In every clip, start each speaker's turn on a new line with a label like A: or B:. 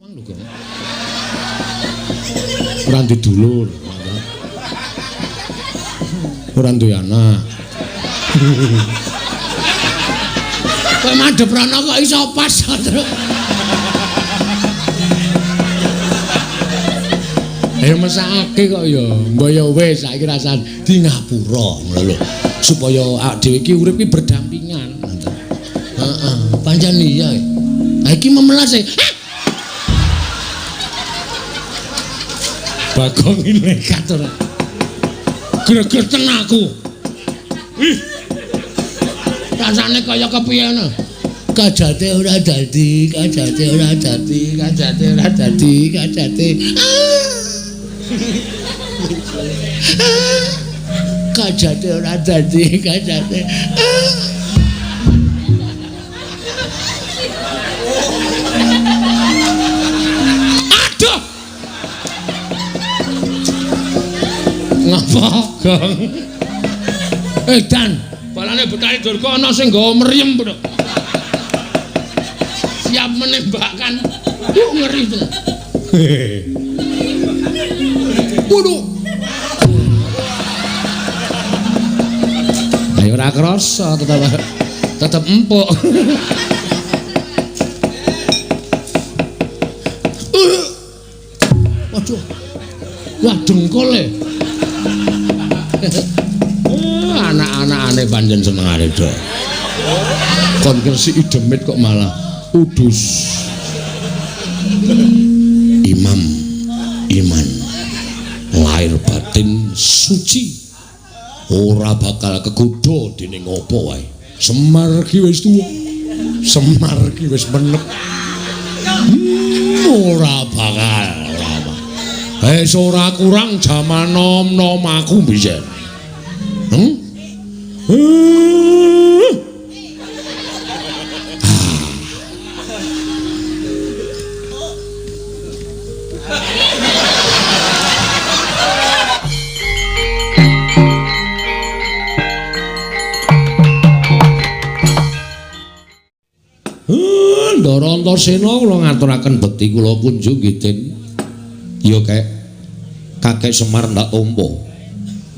A: Mang lho, Gong. Ora duwe dulur. Ora duwe anak. Kowe madhep rono kok iso pas, Truk. Mesakake kok ya. Mbok ya wis saiki rasah di ngapura ngono lho. Supaya awak dhewe iki urip iki berdampingan. Heeh, pancen iya. Ha iki memelas e. Bagong iki nekat ora. Gregeten aku. Ih. Rasane kaya kepiye ngono. Kajate ora dadi, kajate ora dadi, kajate ora dadi, kajate. Kajate ora dadi, kajate. Aduh. Ngapa, Gong? Dan balane Betari Durga ana sing nggawa mriyem, Bro. Siap menembakkan. Ngeri tenan. Waduh. Ayo ora krasa, tetep empuk. Waduh. Wah, dengkul e. Anak-anakane pancen senengane do. Kon ngresiki demit kok malah udus. Imam iman lahir batin suci ora bakal kegodha dening apa wae. Semar ki wis tuwa, Semar ki wis menep. Ora bakal, ora bakal. Wis ora kurang jaman nom-nom aku biyen. Ndara Antasena kula ngaturaken bekti kula kunjung nggih Den. Ya kek Kakek Semar ndak tampa.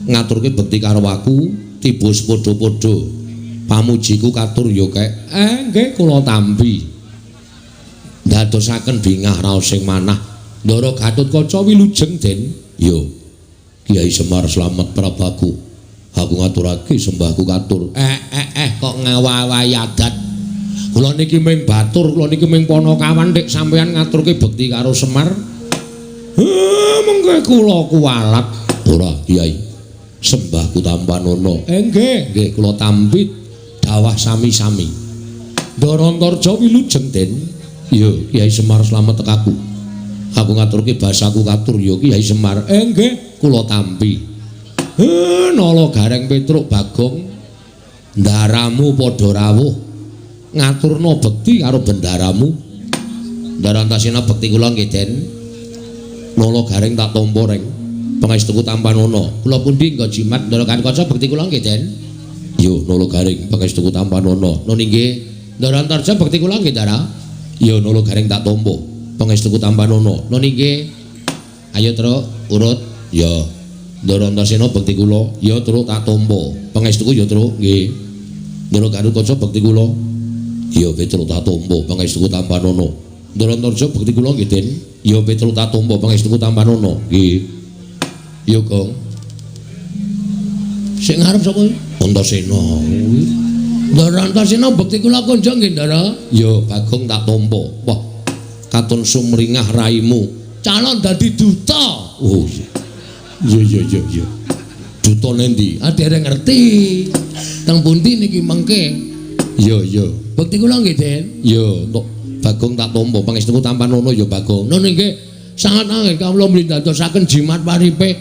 A: Ngaturke bekti karo aku tiba sepadha-padha. Pamujiku katur ya kek. Nggih kula tampi. Ndadosaken bingah raos sing manah. Ndara Gatotkaca wilujeng Den. Ya. Kyai Semar slamet prabaku. Aku ngaturake sembahku katur. Kok ngawahi adat. Kula niki ming batur, kula niki ming panakawan dik sampeyan ngaturke bekti karo Semar. Mengke kula kuwalat. Ora, Kyai. Sembahku tampanono. Nggih, nggih kula tampi dawah sami-sami. Ndara Antarja wilujeng Den. Ya, Kyai Semar slamet tekaku. Aku ngaturke basaku katur ya Kyai Semar. Nggih, kula tampi. Nala Gareng Petruk Bagong ndaramu padha rawuh. Ngaturna bekti karo bendaramu. Ndara Antasena bekti kula nggih Den. Nala Gareng tak tampa reng. Pangestuku tampanono. Kula pundi nggo jimat Ndara Gatotkaca bekti kula nggih Den. Yo Nala Gareng pangestuku tampanono. Nun inggih. Ndara Antarja bekti kula nggih Ndara. Yo Nala Gareng tak tampa. Pangestuku tampanono. Nun inggih. Ayo Truk urut. Ya. Ndara Antasena bekti kula. Ya Truk tak tampa. Pangestuku ya Truk nggih. Ndara Gatotkaca bekti kula. Ya Petruk tak tampa pangestuku tampanono. Ndara Antarja bekti kula nggih Den. Ya Petruk tak tampa pangestuku tampanono. Nggih. Ya Gong. Sing ngarep sapa? Antasena. Ndara Antasena bekti kula kunjung nggih Ndara. Ya Bagong tak tampa. Wah, katon sumringah raimu. Calon dadi duta. Oh iya. Iya iya iya. Duta nendi? Ah dereng ngerti. Teng pundi niki mengke? Iya iya. Bekti kula nggih Den. Ya entuk Bagong tak tampa pangestuku tampanono ya Bagong. Nun nggih sangat angel kawula mlindadosaken jimat paripe.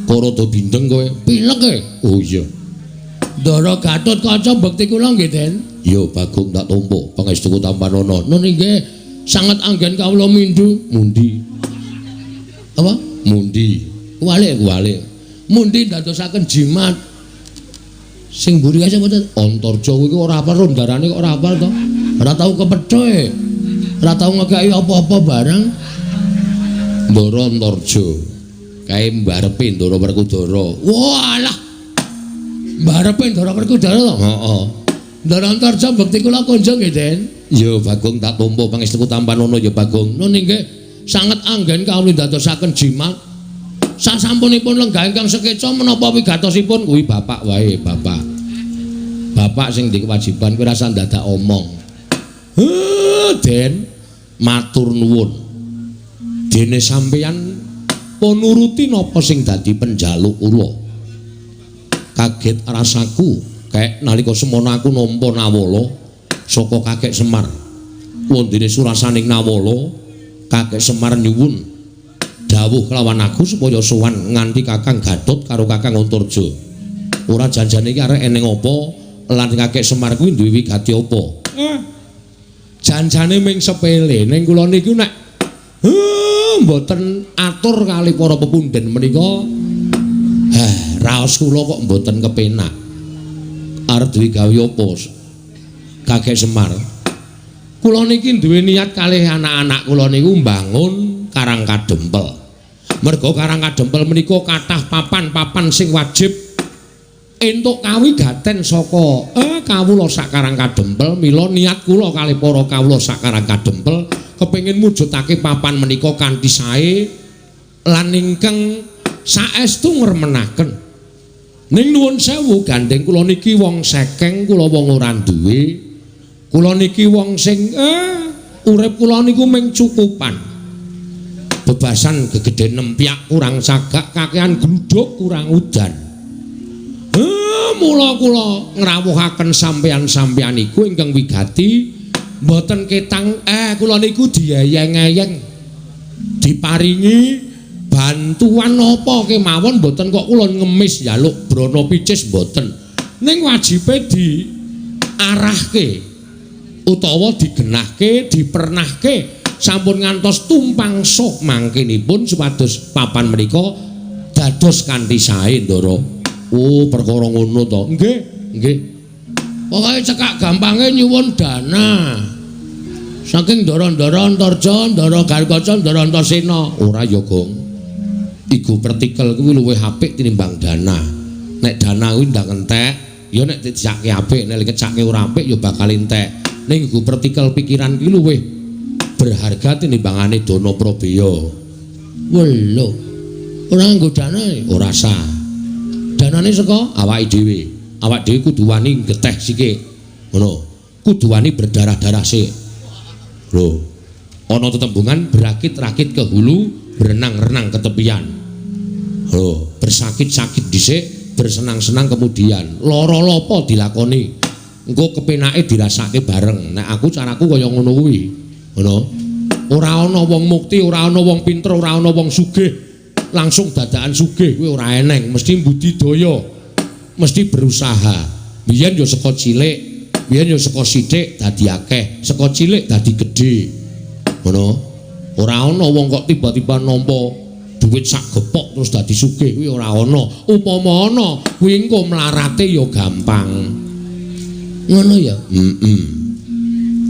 A: Kok rada bindeng kowe? Pilek e. Oh iya. Ndara Gatotkaca bekti kula nggih Den. Ya Bagong tak tampa pangestuku tampanono. Nun nggih sangat anggen kawula mindhu. Mundi. Apa? Mundi. Kuwalik kuwalik. Mundi ndadosaken jimat. Sing mburi kae sapa to? Antarja kuwi ora hafal rondarane kok ora hafal to. Ora tau kepethoe. Ora tau ngekeki apa-apa barang. Ndara Antarja. Kae mbarepe Ndara Werkudara. Walah. Mbarepe Ndara Werkudara to? Heeh. Ndara Antarja bekti kula kunjung nggih, Den. Ya Bagong tak tampa pangestuku tampanono ya Bagong. Nun inggih sanget anggen kawula ndadosaken jimat. Sasampunipun lenggah ingkang sekeca menapa wigatosipun kuwi bapak wae, bapak. Bapak sing ndek kewajiban kuwi rasa ndadak omong. Heh, Den, matur nuwun. Dene sampeyan pun nuruti napa sing dadi penjaluk kula. Kaget rasaku kek nalika semono aku nampa nawala saka Kakek Semar. Wondene surasaning nawala, Kakek Semar nyuwun dawuh kelawan aku supaya sowan nganti Kakang Gatot karo Kakang Antarja. Ora janjane iki arek eneng apa lan Kakek Semar kuwi duwe wigati apa? Janjane ming sepele ning kula niku nek mboten atur kali para pepundhen menika raos kula kok mboten kepenak. Arep duwe gawe apa Kakek Semar? Kula niki duwe niat kalih anak-anak kula niku mbangun Karang Kadempel. Merga Karang Kadempel menika kathah papan-papan sing wajib entuk kawigaten saka kawula sak Karang Kadempel. Mila niat kula kalih para kawula sak Karang Kadempel kepengin mujudake papan menika kanthi sae lan ingkang saestu ngremenaken. Ning nuwun sewu gandeng kula niki wong sekeng, kula wong ora duwe. Kula niki wong sing urip kula niku ming cukupan. Bebasan gegedhen nempyak kurang sagak, kakean gluduk kurang udan. Mula kula ngrawuhaken sampeyan-sampeyan iku ingkang wigati mboten ketang kula niku dieyeng-eyeng diparingi bantuan napa kemawon mboten kok kula ngemis njaluk brana picis mboten. Ning wajibe diarahke utawa digenahke, dipernahke sampun ngantos tumpang sok mangkinipun supados papan menika dados kanthi sae, Ndara. Oh, perkara ngono to. Nggih, nggih. Pokoke cekak gampange nyuwun dana. Saking ndara-ndara Antarja, ndara Garkaca, ndara Antasena. Ora ya, Gong. Iku pertikel kuwi luwih apik tinimbang dana. Nek dana kuwi ndang entek, ya nek dijake apik, nek dikecake ora apik ya bakal entek. Ning iku pertikel pikiran kuwi luwih berharga tinimbangane dana prabeya. Welo. Ora nganggo dana, ora sah. Danane saka awake dhewe. Awak dhewe kudu wani geteh sithik. Ngono. Kudu wani berdarah-darah sik. Lho. Ana tetembungan berakit-rakit ke hulu, berenang-renang ke tepian. Lho, bersakit-sakit dhisik, bersenang-senang kemudian. Lara lopo dilakoni. Engko kepenake dirasake bareng. Nek aku caraku kaya ngono kuwi. Ngono. Ora ana wong mukti, ora ana wong pinter, ora ana wong sugih langsung dadakan sugih kuwi ora eneng, mesti budidaya, mesti berusaha. Biyen ya saka cilik, biyen ya saka sithik dadi akeh, saka cilik dadi gedhe. Ngono. Ora ana wong kok tiba-tiba nampa duit sak gepok terus dadi sugih kuwi ora ana. Upama ana, kuwi engko mlarate ya gampang. Ngono ya? Heeh.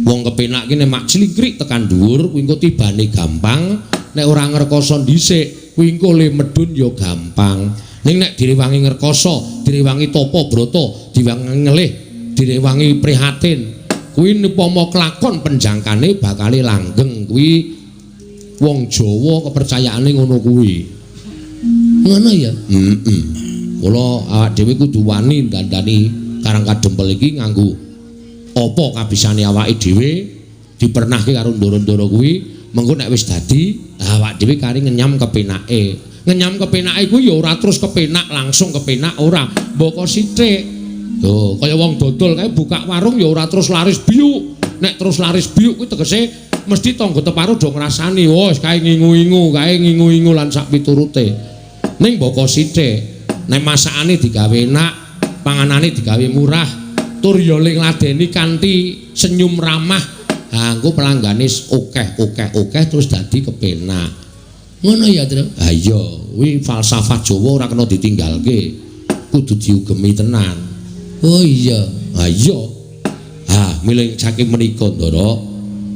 A: Wong kepenak ki nek mak clingkrik tekan dhuwur kuwi engko tibane gampang, nek ora ngrekoso dhisik kuwi engko le medhun ya gampang. Ning nek direwangi ngrekoso, direwangi tapa brata, direwangi ngelih, direwangi prihatin, kuwi upama kelakon penjangkane bakale langgeng. Kuwi wong Jawa kepercayaane ngono kuwi. Ngono ya? Heeh. Mula awak dhewe kudu wani dandani Karang Kadempel iki nganggo apa kabisane awake dhewe, dipernahke karo ndara-ndara kuwi, mengko nek wis dadi awak dhewe kari ngenyam kepenake. Ngenyam kepenake kuwi ya ora terus kepenak langsung kepenak ora, mboko sithik. Lho, kaya wong dodol kae buka warung ya ora terus laris biuk. Nek terus laris biuk kuwi tegese mesti tangga teparo do ngrasani, wah kae ngingu-ingu, kae ngingu-ingu lan sak piturute. Ning mboko sithik, nek masakane digawe enak, panganane digawe murah, tur ya ngladeni kanthi senyum ramah, ha engko pelanggane akeh-akeh-akeh terus dadi kepenak. Ngono ya, Tru? Ha iya, kuwi falsafah Jawa ora kena ditinggalke. Kudu diugemi tenan. Oh iya. Ha iya. Ha, milih saking menika, Ndara.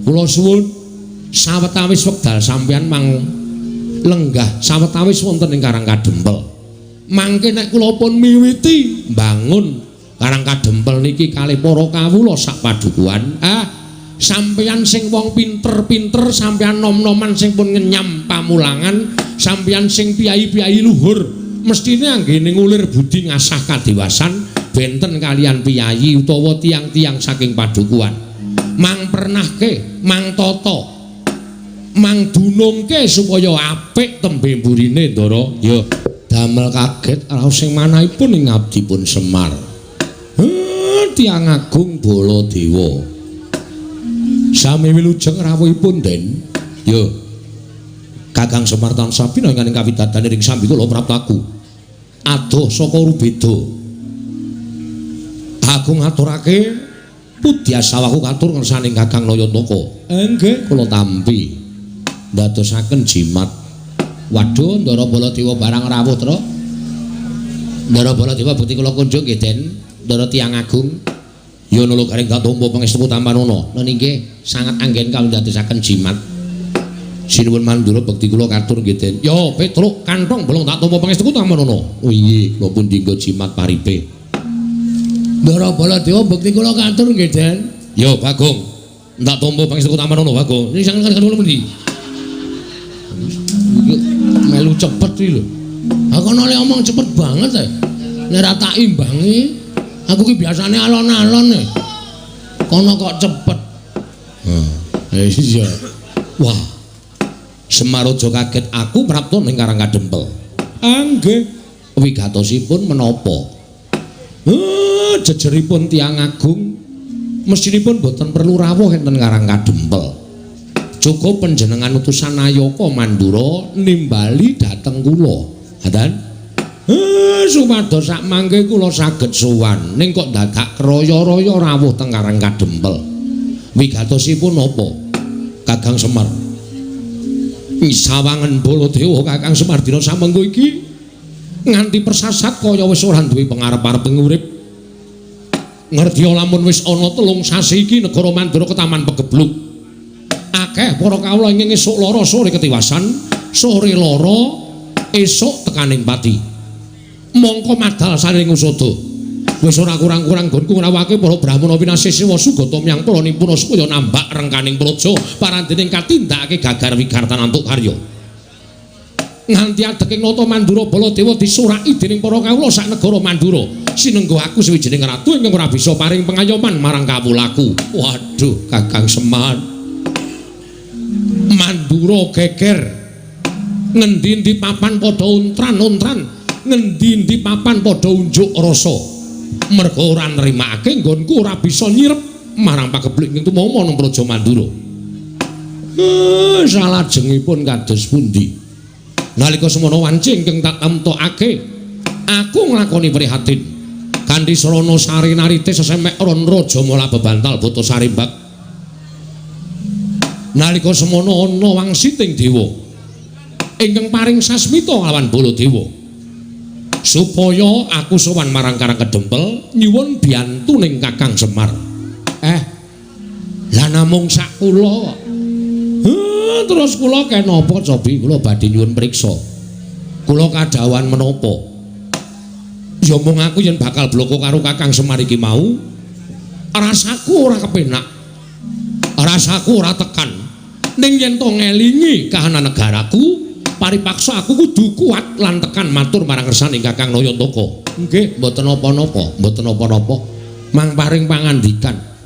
A: Kula suwun Sawetawis wekdal sampeyan mang lenggah sawetawis wonten ing Karang Kadempel. Mangke nek kula pun miwiti mbangun Karang Kadempel niki kalih para kawula sak padukuhan, sampeyan sing wong pinter-pinter, sampeyan nom-noman sing pun ngenyam pamulangan, sampeyan sing piyai-piyai luhur, mestine anggene ngulir budi ngasah kadewasan benten kalian piyayi utawa tiang-tiang saking padukuhan. Mang pernahke, mang tata, mang dunungke supaya apik tembe mburine, Ndara. Ya, damel kaget raos sing manahipun ing abdipun Semar. Tiyang agung Baladewa. Sami wilujeng rawuhipun, Den. Ya. Kakang Semar tansah pinangan ing kawidadan ing sambi kula praptaku. Adoh saka Rubeda. Aku ngaturake pudyasawaku katur ngersaning Kakang Nayantaka. Nggih, kula tampi. Ndadosaken jimat. Waduh, Ndara Baladewa barang rawuh, Tru. Ndara Baladewa bukti kula kunjung nggih, Den. Ndara tiyang agung. Ya nula garing tak tampa pangestu tampanana. Nun inggih sanget anggen kawula ndadosaken jimat. Sinuwun Mandura bekti kula katur nggih, Den. Ya Petruk kanthong bolong tak tampa pangestu tampanana. Oh iya, kula pun dinggo jimat paripe. Ndara Baladewa bekti kula katur nggih, Den. Ya Bagong, tak tampa pangestu tampanana Bagong. Ini sanget kula pundi? Melu cepet iki lho. Aku kono le omong cepet banget e. Nek ora tak imbangi, aku ki biasane alon-alon e. Kono kok cepet. Heh, iya. Wah. Semar aja kaget aku prapta ning Karang Kadempel. Nggih. Wigatosipun menapa? Jejeripun tiyang agung mestinipun boten perlu rawuh enten Karang Kadempel. Cukup panjenengan utusan Nayaka Mandura nimbali dhateng kula. Ngaten? Supados sak mangke kula saged sowan ning kok dadak kraya-raya rawuh teng Karang Kadempel. Wigatosipun napa? Kakang Semar. Sawangen Baladewa Kakang Semar dina samengko iki nganti persasat kaya wis ora duwe pengarep-arep urip. Ngerti lamun wis ana 3 sasi iki negara Mandura ketaman pegebluk. Akeh para kawula ingkang esuk lara sore ketiwasan, sore lara esuk tekaning pati. Mongko madal saring usada. Wis ora kurang-kurang nggonku ngrawake para brahmana winasih siwa sugata myang para nimpuna supaya nambak rengkaning praja parandening katindakake gagar wigartan antuk karya. Nganti adeking nata Mandura Baladewa disuraki dening para kawula sak negara Mandura. Sinenggo aku sawijining ratu ingkang ora bisa paring pengayoman marang kawulaku. Waduh, Kakang Semar. Mandura geger. Ngendi-endi papan padha untran-untran, ngendi-endi papan padha unjuk rasa. Merga ora nrimakake nggonku ora bisa nyirep marang pagebluk ing tumama nang Praja Mandura. Salajengipun kados pundi? Nalika semono wanci ingkang tak temtokake, aku nglakoni prihatin. Kanthi srana sari narite sesemek ron raja mala bebantal buta sarimbak. Nalika semono ana wangsiting dewa ingkang paring sasmita lawan Baladewa supaya aku sowan marang Karang Kedempel nyuwun biyantuning Kakang Semar. Lah namung sak kula. Terus kula kenapa cobi kula badhe nyuwun priksa. Kula kadhawuhan menapa? Ya mung aku yen bakal bloko karo Kakang Semar iki mau, rasaku ora kepenak. Rasaku ora tekan. Ning yen to ngelingi kahanan negaraku, paripaksa aku kudu kuat lan tekan matur marang kersaning Kakang Nayantaka. Nggih, mboten napa-napa, mboten napa-napa. Mang paring pangandikan.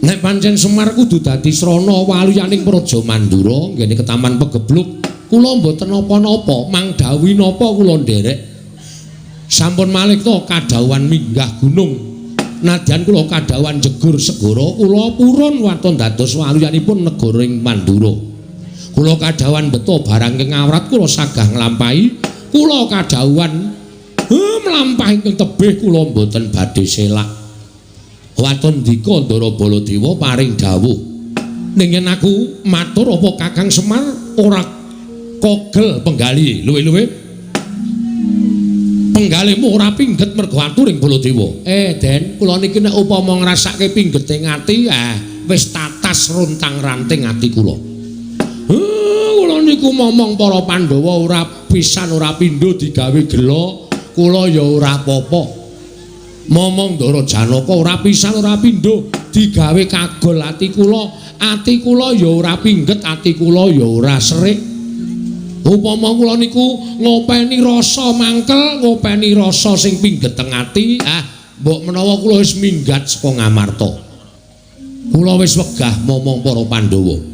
A: Nek pancen Semar kudu dadi srana waluyaning Praja Mandura nggene ketaman pegebluk, kula mboten napa-napa, mang dawuhi napa kula nderek. Sampun malih to kadhawuhan minggah gunung. Nadyan kula kadhawuhan jegur segara, kula purun waton dados waluyanipun negara ing Mandura. Kula kadhawuhan beto barang ing awrat kula sagah nglampahi, kula kadhawuhan mlampah ingkang tebih kula mboten badhe selak. Waton dika Ndara Baladewa paring dawuh. Ning yen aku matur apa Kakang Semar ora kogel penggali luwe-luwe. Penggalihmu ora pingget mergo aturing Baladewa. Den, kula niki nek upama ngrasake pinggete ati, wis tatas runtang-ranting ati kula. niku momong para Pandhawa ora pisan ora pindho digawe gela, kula ya ora apa-apa. Momong Ndara Janaka ora pisan ora pindho digawe kagol ati kula, ati kula ya ora pingget, ati kula ya ora serik. Upama kula niku ngopeni rasa mangkel, ngopeni rasa sing pingget teng ati, ah mbok menawa kula wis minggat saka Ngamarta. Kula wis wegah momong para Pandhawa.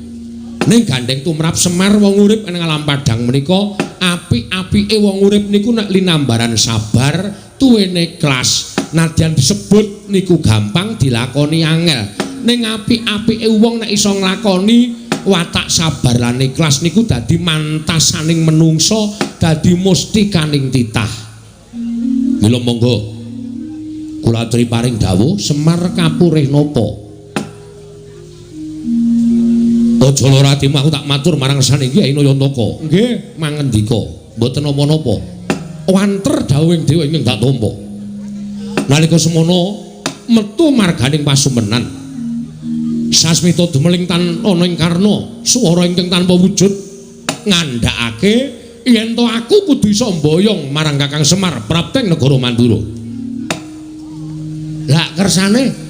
A: Ning gandeng tumrap Semar wong urip ing alam padhang menika apik-apike wong urip niku nek linambaran sabar, tuwene ikhlas. Nadyan disebut niku gampang dilakoni angel. Ning apik-apike wong nek iso nglakoni watak sabar lan ikhlas niku dadi mantasaning menungsa, dadi mustikaning titah. Mila monggo kula aturi paring dawuh Semar kapurih napa? Aja lara atimu, aku tak matur marang sane Kyai Nayantaka. Nggih, mangendika, mboten napa-napa. Wanter dawuhing dewa ingkang tak tampa. Nalika semono metu marganing pasumenan. Sasmita dumeling tan ana ing karna, swara ingkang tanpa wujud ngandhakake yen to aku kudu iso mboyong marang Kakang Semar prapteng negara Mandura. Lah kersane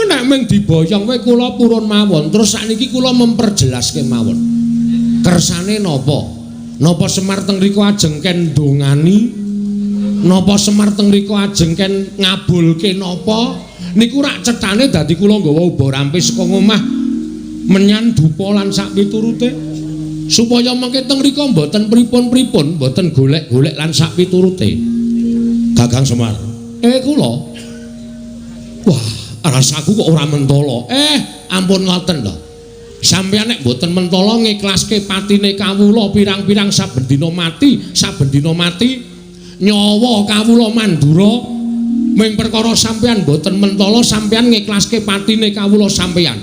A: nek mung diboyong wae kula purun mawon. Terus sakniki kula memperjelas kemawon. Kersane napa? Napa Semar teng mriku ajeng ken ndongani? Napa Semar teng mriku ajeng ken ngabulke napa? Niku rak cethane dadi kula nggawa uba rampes saka ngomah menyan dupa lan sak piturute supaya mengke teng mriku mboten pripun-pripun, mboten golek-golek lan sak piturute. Kakang Semar, kula. Wah, rasaku kok ora mentala. Ampun ngoten lho. Sampeyan nek mboten mentala ngiklaske patine kawula pirang-pirang saben dina mati, saben dina mati nyawa kawula Mandura ming perkara sampeyan mboten mentala sampeyan ngiklaske patine kawula sampeyan.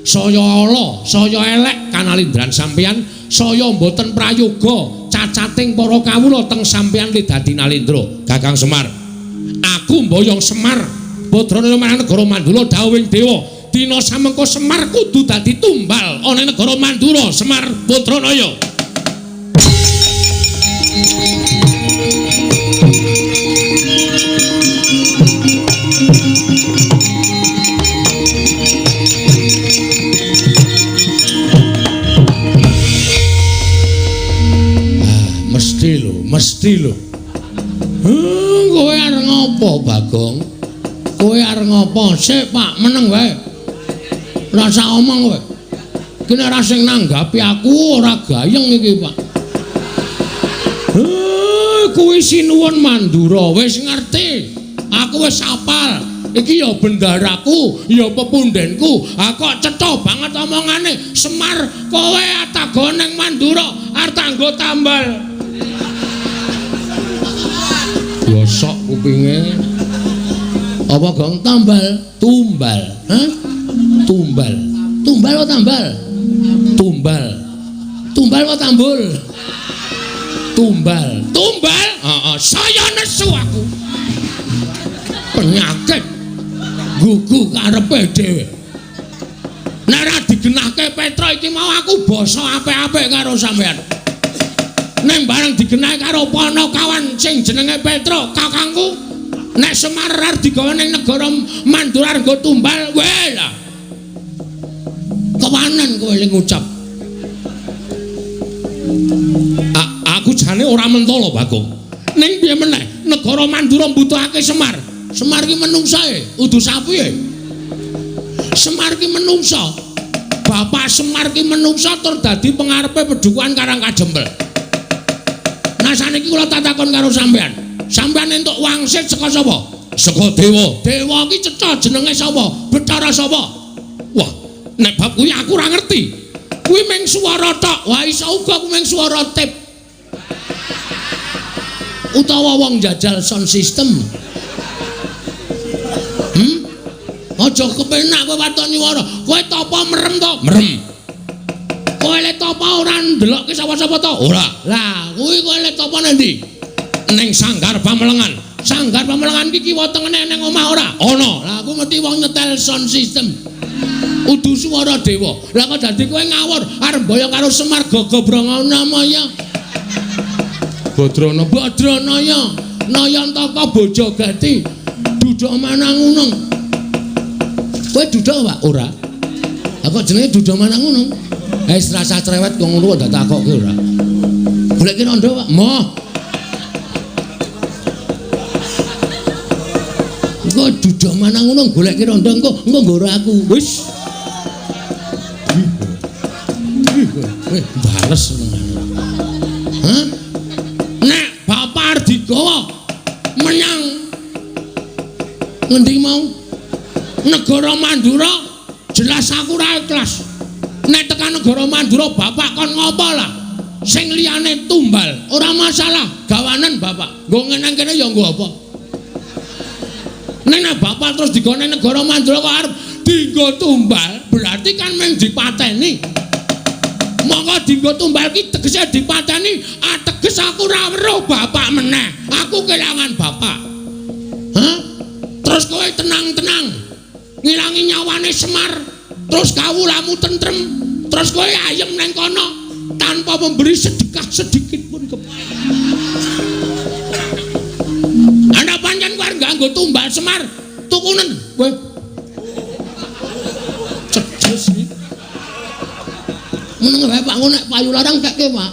A: Saya ala, saya elek kanalindran sampeyan, saya mboten prayoga cacating para kawula teng sampeyan li dadi nalindra. Kakang Semar, aku mboyong Semar Badranaya marang negara Mandura dawuhing dewa, dina samengko Semar kudu dadi tumbal ana ing negara Mandura. Semar Badranaya. Ah, mesti lho, mesti lho. Kowe arep ngopo, Bagong? Kowe arep ngopo? Sik, Pak, meneng wae. Ora usah omong kowe. Iki nek ora sing nanggapi aku ora gayeng iki, Pak. Kuwi sinuwun Mandura wis ngerti. Aku wis apal. Iki ya bendaraku, ya pepundenku. Ha kok cetha banget omongane. Semar, kowe atago ning Mandura arep tanggo tambal. Bosok kupinge. Apa gong tambal? Tumbal. Hah? Tumbal. Tumbal apa tambal? Tumbal. Tumbal apa tambul? Tumbal. Tumbal? Heeh, saya nesu aku. Penyakit gugu karepe dhewe. Nek ora digenahke Petra iki mau aku basa apik-apik karo sampean. Ning bareng digenahke karo Panakawan sing jenenge Petra, kakangku, nek Semar arep digawa ning negara Mandura nggo tumbal, weh lah. Kewanen kowe ling ngucap. Aku jane ora mentala, Bagong. Ning piye meneh, negara Mandura mbutuhake Semar. Semar ki menungsae, udu sapi e. Semar ki menungsa. Bapak Semar ki menungsa tur dadi pengarepe pedukuhan Karang Kajempel. Nah saniki kula tak takon karo sampean. Sampean entuk wangsit saka sapa? Saka dewa. Dewa ki cetha jenenge sapa? Bathara sapa? Wah, nek bab kuwi aku ora ngerti. Kuwi mung swara tok. Wah, iso uga kuwi mung swara tip. Utawa wong jajal sound system. Aja kepenak kowe waton nyuwara. Kowe tapa merem to? Merem. Kowe le tapa ora ndelokke sapa-sapa to? Ora. Lah, kuwi kowe le tapa nang ndi? Ning Sanggar Pamelengan. Sanggar Pamelengan iki kiwa tengene ning omah ora? Ana. Lah aku mesti wong nyetel sound system. Udu swara dewa. Lah kok dadi kowe ngawur arep mboyong karo Semar Gagabranganamaya. Badrana Badranaya Nayantaka Bojogati Duda Manangunung. Kowe duda Pak? Ora. Lah kok jenenge Duda Manangunung? Wis rasa cerewet kok ngono kok ditakokke ora. Goleki rondo Pak. Moh. Engko Duda Manangunung goleki rondo engko engko nggoro aku. Wis. Weh, bales senengane. Hah? Nek bapak arep digawa menyang ngendi mau? Negara Mandura, jelas aku ora ikhlas. Nek tekan negara Mandura bapak kon ngopo lah? Sing liyane tumbal, ora masalah, gawanen bapak. Nggo ngenang kene ya nggo apa? Nek bapak terus digone negara Mandura kok arep dienggo tumbal, berarti kan mung dipateni. Monggo dienggo tumbal ki tegese dipateni, ateges aku ora weruh bapak meneh. Aku kelangan bapak. Hah? Terus kowe tenang-tenang ngilangi nyawane Semar, terus kawulamu tentrem, terus kowe ayem nang kono tanpa memberi sedekah sedikit pun ke Anda pancen kowe arep nganggo tumbal Semar, tukunen kowe. Cedes iki. Meneng wae Pak, nek payu larang kekke Pak.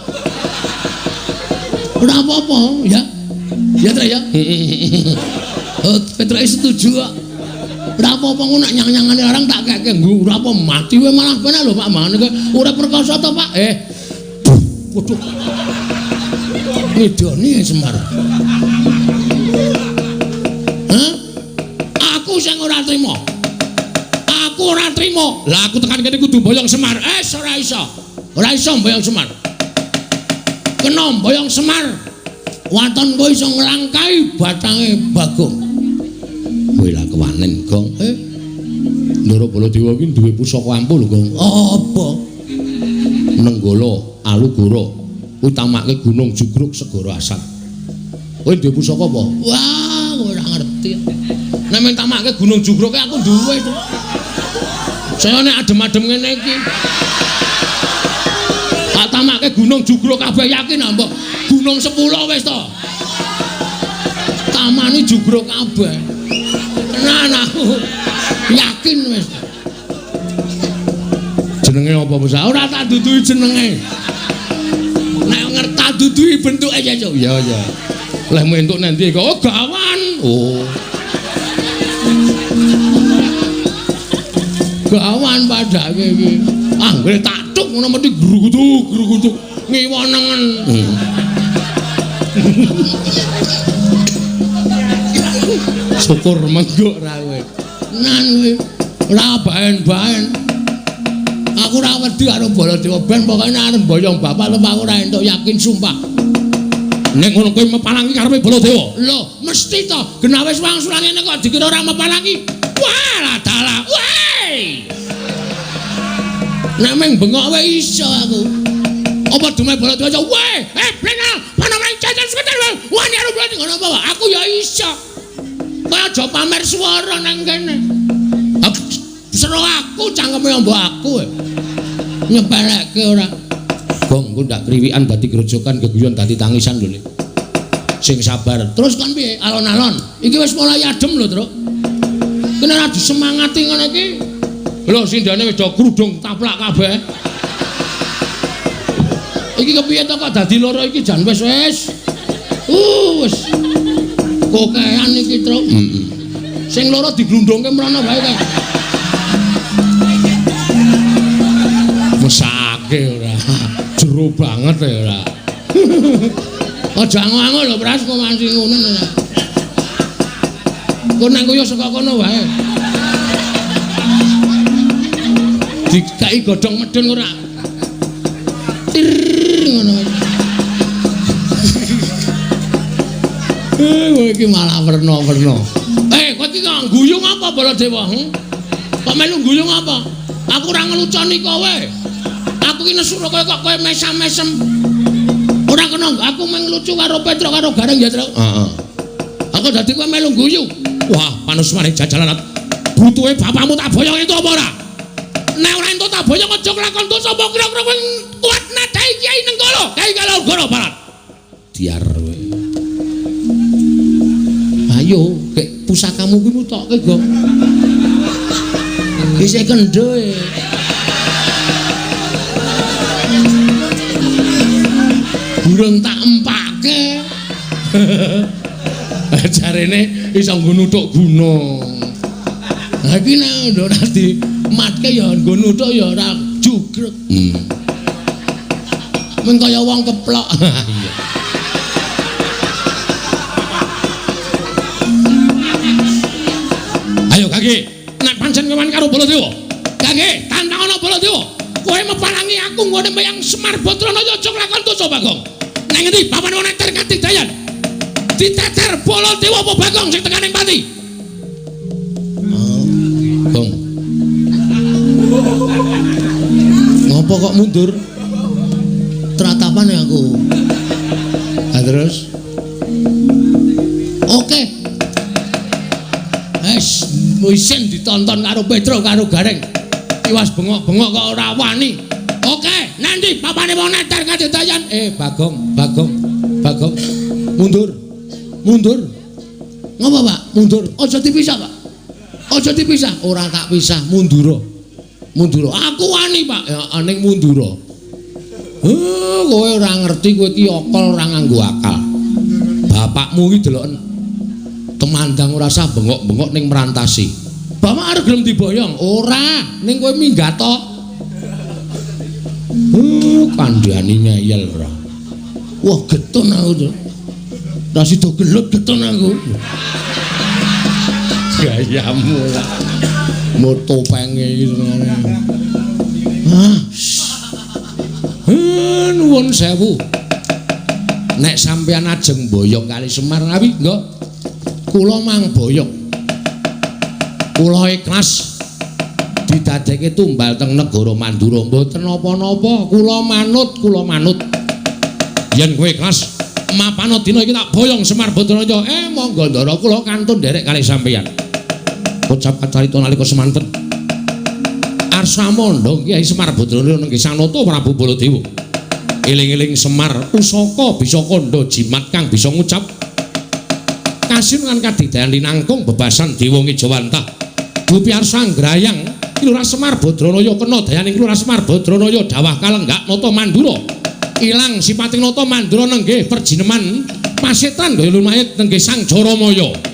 A: Ora apa-apa ya. Ya Trek ya. Oh, Petruk setuju kok. Ora apa-apa ngono nek nyang-nyangane larang tak kekke nggo ora apa mati wae malah penak lho Pak mangane kowe ora perkasa to Pak. Waduh. Ngidoni Semar. Hah? Aku sing ora trima. Aku ora trima. Lah aku tekan kene kudu mboyong Semar. Ora iso. Ora iso mboyong Semar. Kena mboyong Semar. Waton kowe iso nglangkai batange Bagong. Kowe lah kewanen, Gong. Ndara Baladewa iki duwe pusaka ampuh lho, Gong. Apa? Nenggala Alugoro utamake Gunung Jugruk Segara Asat. Kowe duwe pusaka apa? Wah, kowe ora ngerti. Nek men tamake Gunung Jugruk aku duwe to. Saya nek adem-adem ngene iki. Tak tamake Gunung Jugruk kabeh yakin ah, mbok. Gunung 10 wis to. Tamane Jugruk kabeh. Tenan aku yakin wis. Jenenge apa Musa? Ora tak duduhi jenenge. Nek ngerti tak duduhi bentuke ya, Cuk. Ya ya. Lehmu entuk nang ndi kok? Oh, gawan. Oh. Gawan padake iki. Anggere tak tuk ngono mesti grugutuk grugutuk ngiwa nengen. Syukur menggok ra kowe. Nan kowe ora baen-baen. Aku ora wedi karo Baladewa ben pokoke nek arep mboyong bapak lho aku ora entuk yakin sumpah. Nek ngono kowe mepalangi karepe Baladewa. Lho, mesti to. Genah wis wangsulan ngene kok dikira ora mepalangi. Wah, lah dalah. Weh. Nek meng bengok wae iso aku. Apa dume Baladewa? Weh, blena, panamane jajan seketer. Wani arep blena ngono apa? Aku ya iso. Kowe aja pamer swara nang kene. Seru aku cangkeme mbok aku. Nyepelekke ora. Gong, engko ndak kriwikan dadi grojokan geguyon dadi tangisan lho. Sing sabar. Terus kon piye? Alon-alon. Iki wis mulai adem lho, Truk. Kene ora disemangati ngono iki. Lho sindane wis do krudung taplak kabeh. Iki kepiye to kok dadi loro iki jan wis wis. Wis. Kokean iki, Truk. Heeh. Sing loro diglundungke mrono wae kae. Mesake ora. Jero banget ya ora. Aja ango-ango lho, Pras, kok masih ngono ora. Kok nang koyo saka kono wae. Dikai godhong medhun ora. Tir ngono. Kowe iki malah werna-werna. Kowe iki kok guyu apa Baladewa? Kok melu guyu apa? Aku ora ngeluconi kowe. Aku ki nesu kowe kok kowe mesam-mesem. Ora kena aku mung lucu karo Petruk karo Gareng ya, Truk. Heeh. Aku dadi kowe melu guyu. Wah, panusmane jajalan. Butuhe bapakmu tak boyong itu apa ora? Nek ora entuk tak boyong aja kelakon dosa mbok kira-kira kowe kuat nadai Kyai Nenggala, Kyai Kalogoro Barat. Diar kowe. Ayo, kek pusakamu kuwi mutokke, Gong.
B: Isih kendho e.
A: Burung tak empake. Jarene iso nggo nuthuk guna. Lah iki nek ora dimatke ya nggo nuthuk ya ora jugrek. Mung kaya wong keplok. Iya. Ayo Kaki, nek pancen kowe karo Baladewa. Kaki, tantangono Baladewa. Kowe meparangi aku nggone meyang Semar Badranaya aja nglakon dosa Bagong. Nang ngendi papan wong neter katidayan? Diteter Baladewa apa Bagong sing tekaning pati?
B: Oh, Gong. Ngopo kok mundur? Tratapan ya aku.
A: Lah terus?
B: Oke.
A: Wes isin ditonton karo Petro karo Gareng. Tiwas bengok-bengok kok ora wani. Oke, nanti papane wong neter katidayan. Bagong, Bagong, Bagong. Mundur. Mundur.
B: Ngopo, Pak?
A: Mundur. Aja dipisah, Pak. Aja dipisah. Ora tak pisah, mundura. Mundura. Aku wani, Pak. Ya ning mundura. Kowe ora ngerti kowe iki akal ora nganggo akal. Bapakmu iki deloken temandang ora sah bengok-bengok ning merantasi. Bapak arep gelem diboyong? Ora, ning kowe minggat to. Kandhani ngeyel ora.
B: Wah, getun aku to. Ra sida gelut getun aku.
A: Gayamu lah. Motopenge iki senengane.
B: Ah.
A: Nuwun sewu. Nek sampeyan ajeng boyong kali Semar ngawi, nggih. Kula mang boyong. Kula ikhlas didadekke tumbal teng negara Mandura mboten napa-napa, kula manut, kula manut. Yen kowe ikhlas mapano dina iki tak boyong Semar Badranaya. Monggo ndara kula kantun nderek kali sampeyan. Kocap kacarita nalika semanten. Arsa mondhong Kyai Semar Badranaya nenggih Sanata Prabu Baladewa. Eling-eling Semar pusaka bisa kandha jimat kang bisa ngucap. Kasin lan kadidayan linangkung bebasan dewa ngejawantah. Dupi arsa nggrayang Ki Lurah Semar Badranaya kena dayaning Ki Lurah Semar Badranaya dawah kalenggak nata Mandura. Ilang sipating nata Mandura nenggih perjineman pasetan gaya lumayit nenggih Sang Jaramaya.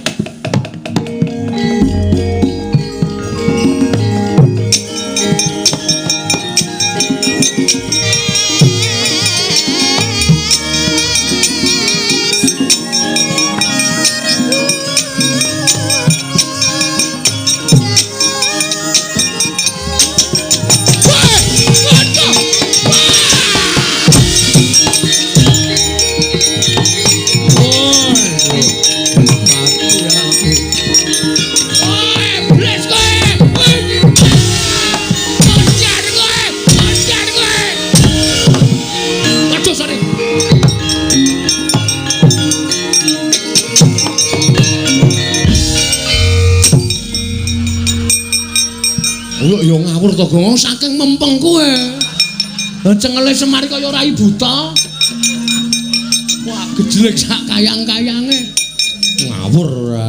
A: Ngawur to Gong, saking mempeng kowe. Lah cengele Semar kaya rai buta. Wah, gejlek sak kayang-kayange. Ngawur ora.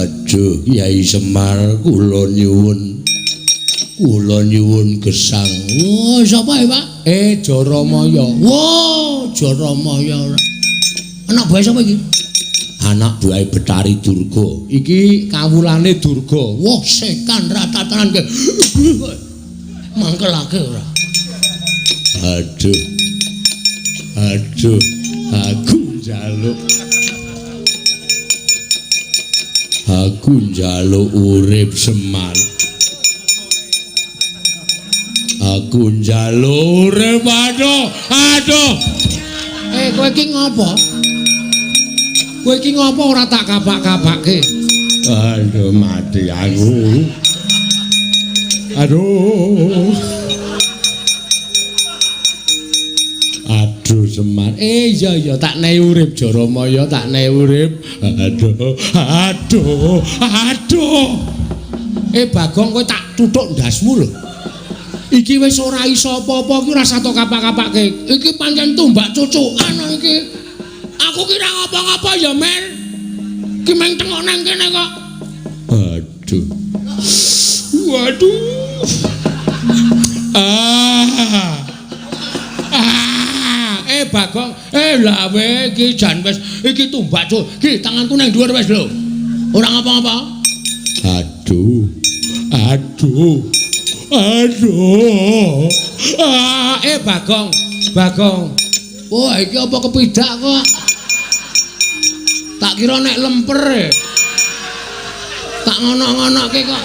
B: Aduh, Kyai Semar kula nyuwun. Kula nyuwun gesang. Wah, sapa ya, Pak?
A: Jaramaya.
B: Wah, Jaramaya ora. Anak buahe sapa iki? Anak buahe Betari Durga.
A: Iki kawulane Durga.
B: Wah, setan ratatanan ke. Mangkelake ora. Aduh. Aduh, aku njaluk. Aku njaluk urip Semar. Aku njaluk urip. Aduh, aduh.
A: Kowe iki ngopo? Kowe iki ngopo ora tak kapak-kapake?
B: Aduh, mati aku. Aduh. Aduh Semar.
A: Iya iya tak nehi urip Jaramaya, tak nehi urip.
B: Aduh, aduh, aduh.
A: Bagong kowe tak tuthuk ndasmu lho. Iki wis ora iso apa-apa iki ora sato kapak-kapake. Iki pancen tumbak cucukan iki. Aku ki ora ngapa-ngapa ya, Mer. Ki meng tengok nang kene kok.
B: Aduh.
A: Waduh. Ah. Ah, Bagong, lawe iki jan wis iki tumbak cuk. Iki tanganku nang dhuwur wis lho. Ora ngapa-ngapa.
B: Aduh. Aduh. Aduh.
A: Ah, Bagong, Bagong. Wah, iki apa kepidak kok? Tak kira nek lemper. Tak ngono-ngonoke kok.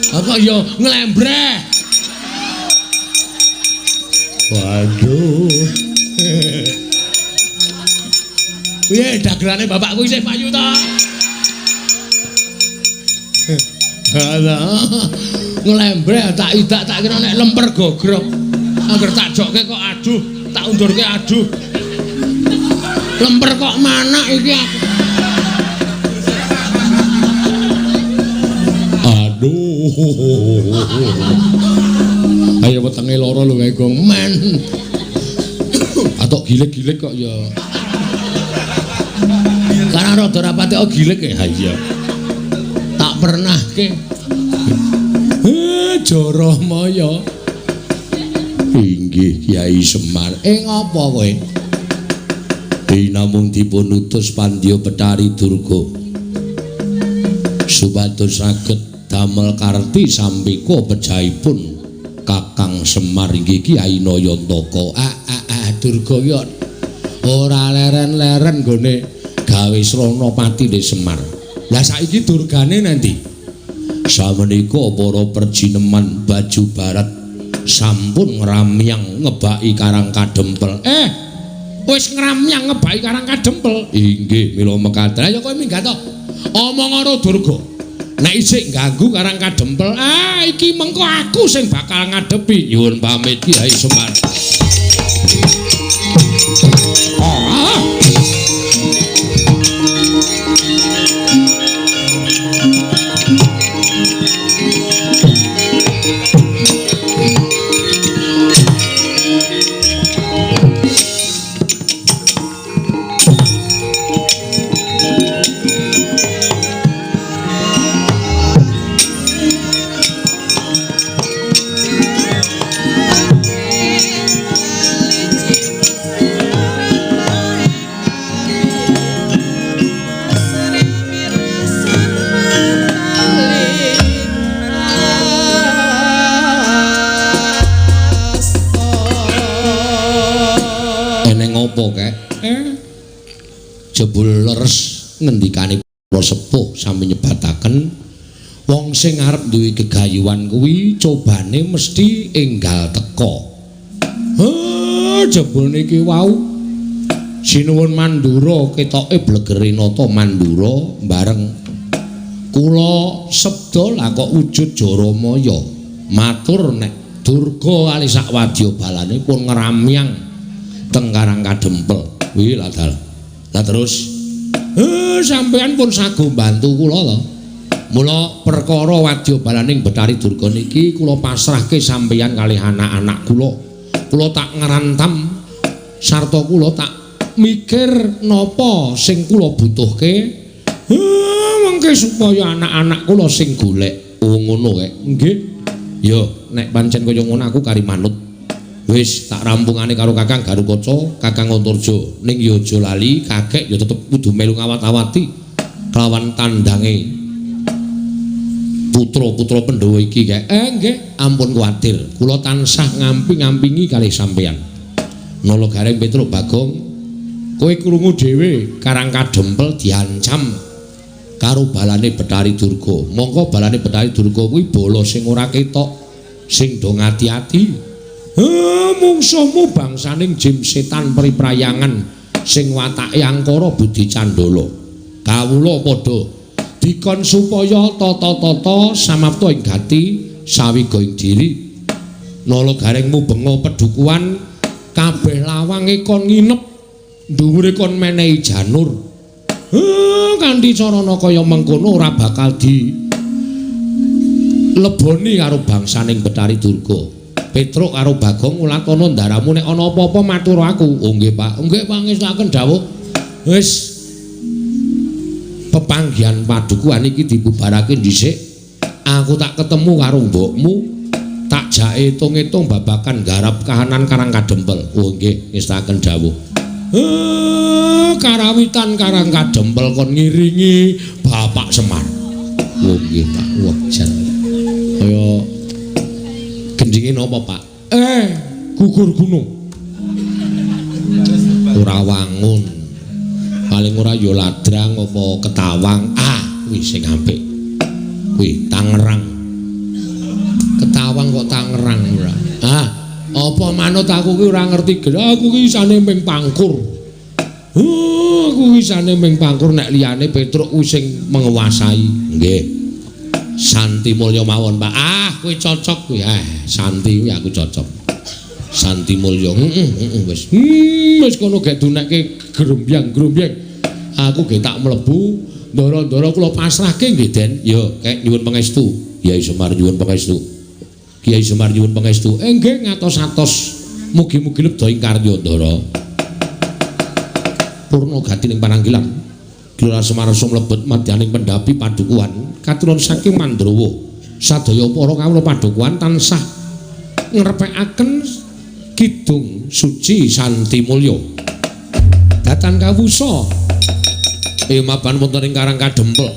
A: Apa ya nglembreh.
B: Waduh.
A: Piye dagelane bapakku isih payu ta? Alah. Nglembreh tak idak tak kira nek lemper gogrok. Angger tak jokke kok aduh, tak undurke aduh. Lemper kok manak iki aku.
B: Aduh.
A: Ayo wetenge lara lho kae gong men. Atok gilik-gilik kok ya. Karena rada rapate oh gilik ya. Iya. Tak pernahke. Jaramaya.
B: Inggih Kyai Semar.
A: Ngapa kowe?
B: Dinamung dipun utus Pandya Bethari Durga supados saged damel karti sampika pejahipun Kakang Semar inggih Kyai Nayantaka.
A: Durga ki ora leren-leren nggone gawe srana patine Semar. Lah saiki durgane nanti?
B: Samenika para perjineman baju barat sampun ngramyang ngebaki Karang Kadempel.
A: Wis ngramyang ngebaki Karang Kadempel.
B: Inggih, mila mekaten.
A: Ayo kowe minggat to. Omong karo Durga. Nek isih ganggu Karang Kadempel, iki mengko aku sing bakal ngadepi.
B: Nyuwun pamit Kyai Semar. Jebul leres ngendikane para sepuh sami nyebataken wong sing arep duwe gegayuhan kuwi cobane mesti enggal teka. Jebul niki wau sinuwun Mandura ketoke blegere nata Mandura bareng kula sebda lah kok wujud Jaramaya matur nek Durga kali sak wadya balane pun ngramyang teng Karang Kadempel. Kuwi lah dal. Lah terus sampean pun sago bantu kula to. Mula perkara wadya balaning Bethari Durga niki kula pasrahke sampeyan kalih anak-anak kula. Kula tak ngrantam sarta kula tak mikir napa sing kula butuhke. Mengke supaya anak-anak kula sing golek. Oh ngono kek. Nggih. Ya nek pancen kaya ngono aku kari manut. Wis tak rampungane karo Kakang Garukaca, Kakang Antarja. Ning ya aja lali, kakek ya tetep kudu melu ngawat-awati kelawan tandange putra-putra Pandhawa iki kek. Nggih, ampun kuwatir. Kula tansah ngamping-ngampingi kalih sampeyan. Nala Gareng Petruk Bagong, kowe krungu dhewe Karang Kadempel diancam karo balane Bethari Durga. Mongko balane Bethari Durga kuwi bala sing ora ketok, sing do ngati-ati. Mungsuhmu bangsaning jim setan priprayangan sing watake angkara budi candala. Kawula padha dikon supaya tata-tata samapta ing gati sawiga ing diri. Nala Gareng mubenga pedukuhan kabeh lawange kon nginep dhuwure kon menehi janur. Kanthi carana kaya mengkono ora bakal di
A: Leboni karo bangsaning Bathari Durga. Petruk karo Bagong ngulatana ndaramu nek ana apa-apa matur aku. Oh nggih, Pak. Nggih pangestuaken dawuh. Wis pepanggihan padukuhan iki dibubarake dhisik. Aku tak ketemu karo mbokmu, tak jake etung-etung babakan garap kahanan Karang Kadempel. Oh nggih, ngestakaken dawuh. Karawitan Karang Kadempel kon ngiringi Bapak Semar. Oh nggih, Pak. Wah, jan. Kaya gendinge napa, Pak? Gugur gunung. Ora wangun. Paling ora ya ladrang apa ketawang. Ah, kuwi sing apik. Kuwi Tangerang. Ketawang kok Tangerang ora. Ah, apa manut aku ki ora ngerti. Aku ki isane ming pangkur. Aku isane ming pangkur nek liyane Petruk kuwi sing menguasai. Nggih. Santi Mulya mawon, Pak. Ah, kuwi cocok kuwi. Santi kuwi aku cocok. Santi Mulya. Heeh, wis. Wis kono gek dunekke grombyang-grombyang. Aku ge tak mlebu, ndara-ndara kula pasrahke nggih, Den. Ya, kek nyuwun pangestu. Kyai Semar nyuwun pangestu. Kyai Semar nyuwun pangestu. Nggih ngatos-atos. Mugi-mugi lebda ing karya, Ndara. Purna gatining pananggilan. Gelora Semar sumlebet madyaning pendhapi padukuhan katuron saking Mandrawa. Sadaya para kawula padukuhan tansah ngrepekaken kidung suci Santi Mulya. Datan kawusa mapan wonten ing Karang Kadempel.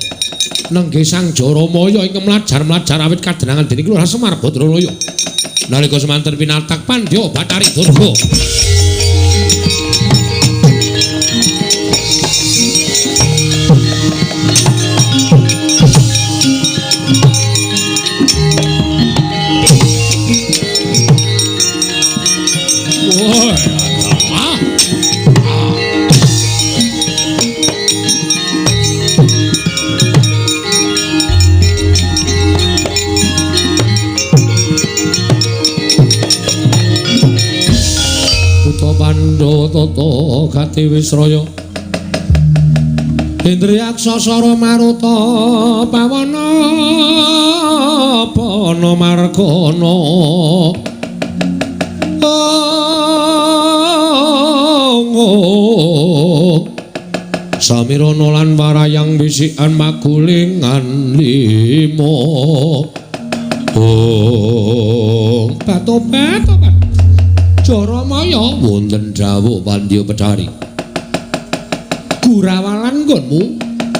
A: Nenggih Sang Jaramaya ingkang mlajar-mlajar awit kadenangan dening Kelurahan Semar Badranaya. Nalika semanten pinatak Pandya Bathari Durga. Tata gati wisraya Indriyaksa sara maruta pawana pana margana Samirana lan warayang bisikan magulingan lima. Oh, batobat tobat. Jaramaya wonten dawuh Pandya Bathari. Gurawalan nggonmu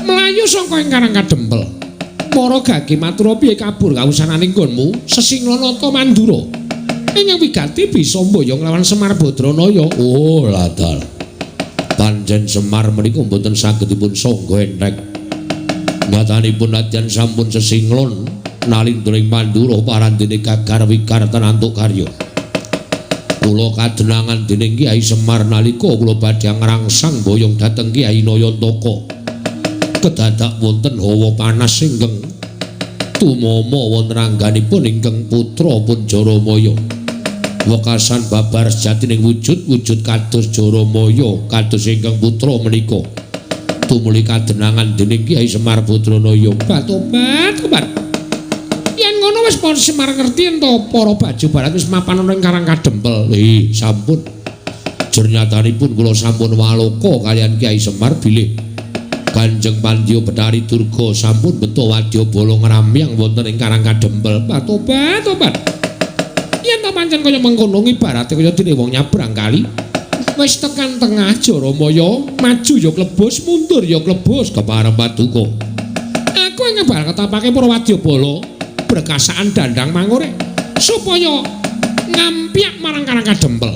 A: mlayu saka ing Karang Kadempel. Para gage matura piye kabur kawusanane nggonmu Sesinglanata Mandura. Ingkang wigati bisa mboyong lawan Semar Badranaya. Oh, ladal. Pancen Semar menika mboten saged dipun sangga entheng. Nyatanipun nadyan sampun sesinglon nalindra ing Mandura parandene gagar wikar tenantuk karya. Kula kadenangan dening Kyai Semar nalika kula badhe ngrangsang boyong dhateng Kyai Nayantaka. Kedadak wonten hawa panas ingkang tumama wonten angganipun ingkang putra pun Jaramaya. Wekasan babar sejatining wujud-wujud kados Jaramaya kados ingkang putra menika. Tumuli kadenangan dening Kyai Semar Badranaya. Batobat, tobat. Yen ngono wis para Semar ngerti ento para baju barat wis mapan ana ing Karang Kadempel. Sampun. Jernyatanipun kula sampun waloka kaliyan Kyai Semar bilih Kanjeng Pandya Bathari Durga sampun beto wadyabala ngramyang wonten ing Karang Kadempel. Batobat, tobat. Yen ta pancen kaya mengkono ibarate kaya dene wong nyabrang kali. Wis tekan tengah Jaramaya, maju ya klebus, mundur ya klebus kepareng paduka. Aku ing ngebal ketapake para wadyabala brekasaan dandang mangure supaya ngampyak marang Karang Kadempel.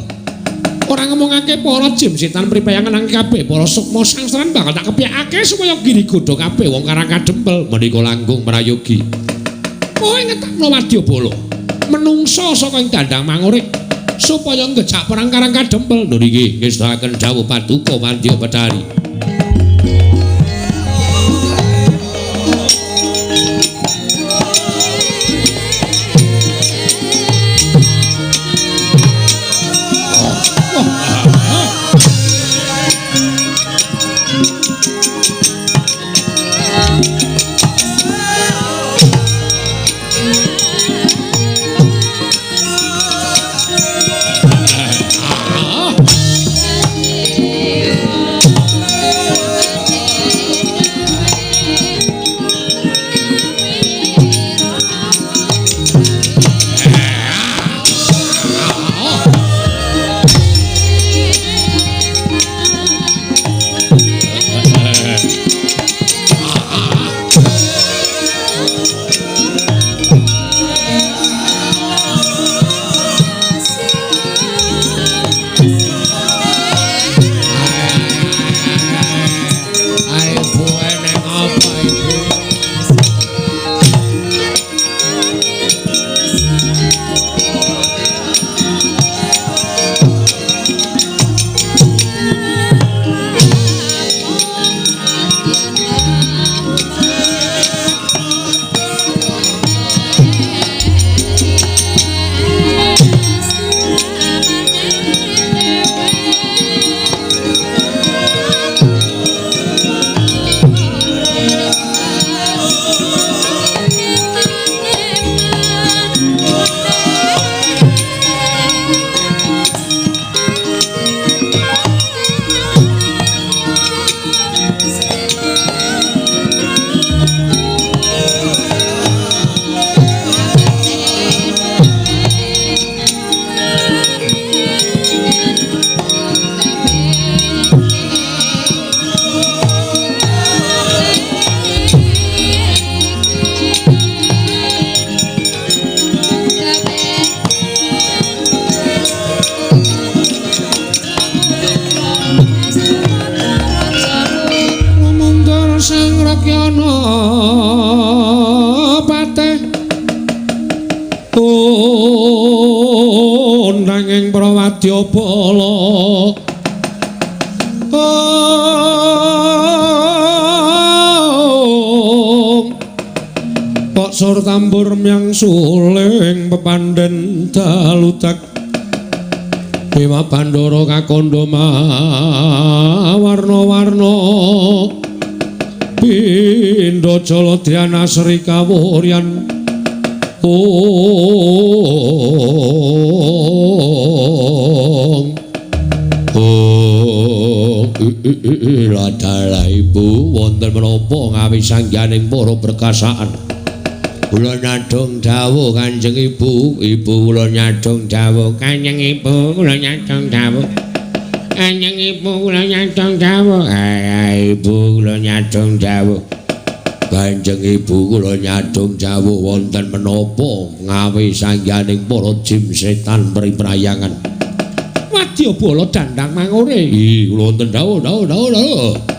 A: Ora ngomongake para jim setan pripayangan nang kabeh para sukma sangsaran bakal tak kepyakake supaya giri godha kabeh wong Karang Kadempel menika langkung prayogi. Kowe ngetakno wadyabala menungsa saka ing dandang mangure supaya ngejak perang Karang Kadempel. Lho niki ngestakaken dawuh paduka Pandya Bathari. ing Prawadyabala. Kok sur tambur myang suling pepandhen daludak Dewa Bandara kakandha mawarna-warna pindha jala dhyana Sri Kawuryan. Om Om ladalah ibu wonten menapa ngawi sangganing para perkasaan. Kula nyadong dawuh Kanjeng Ibu, ibu kula nyadong dawuh Kanjeng Ibu, kula nyadong dawuh Kanjeng Ibu, kula nyadong dawuh Ibu kula nyadong dawuh Kanjeng Ibu, kula nyadong dawuh wonten menapa ngawi sangganing para jim setan priprayangan. Wadyabala dandang mangure. Ih, kula wonten dawuh dawuh dawuh dawuh.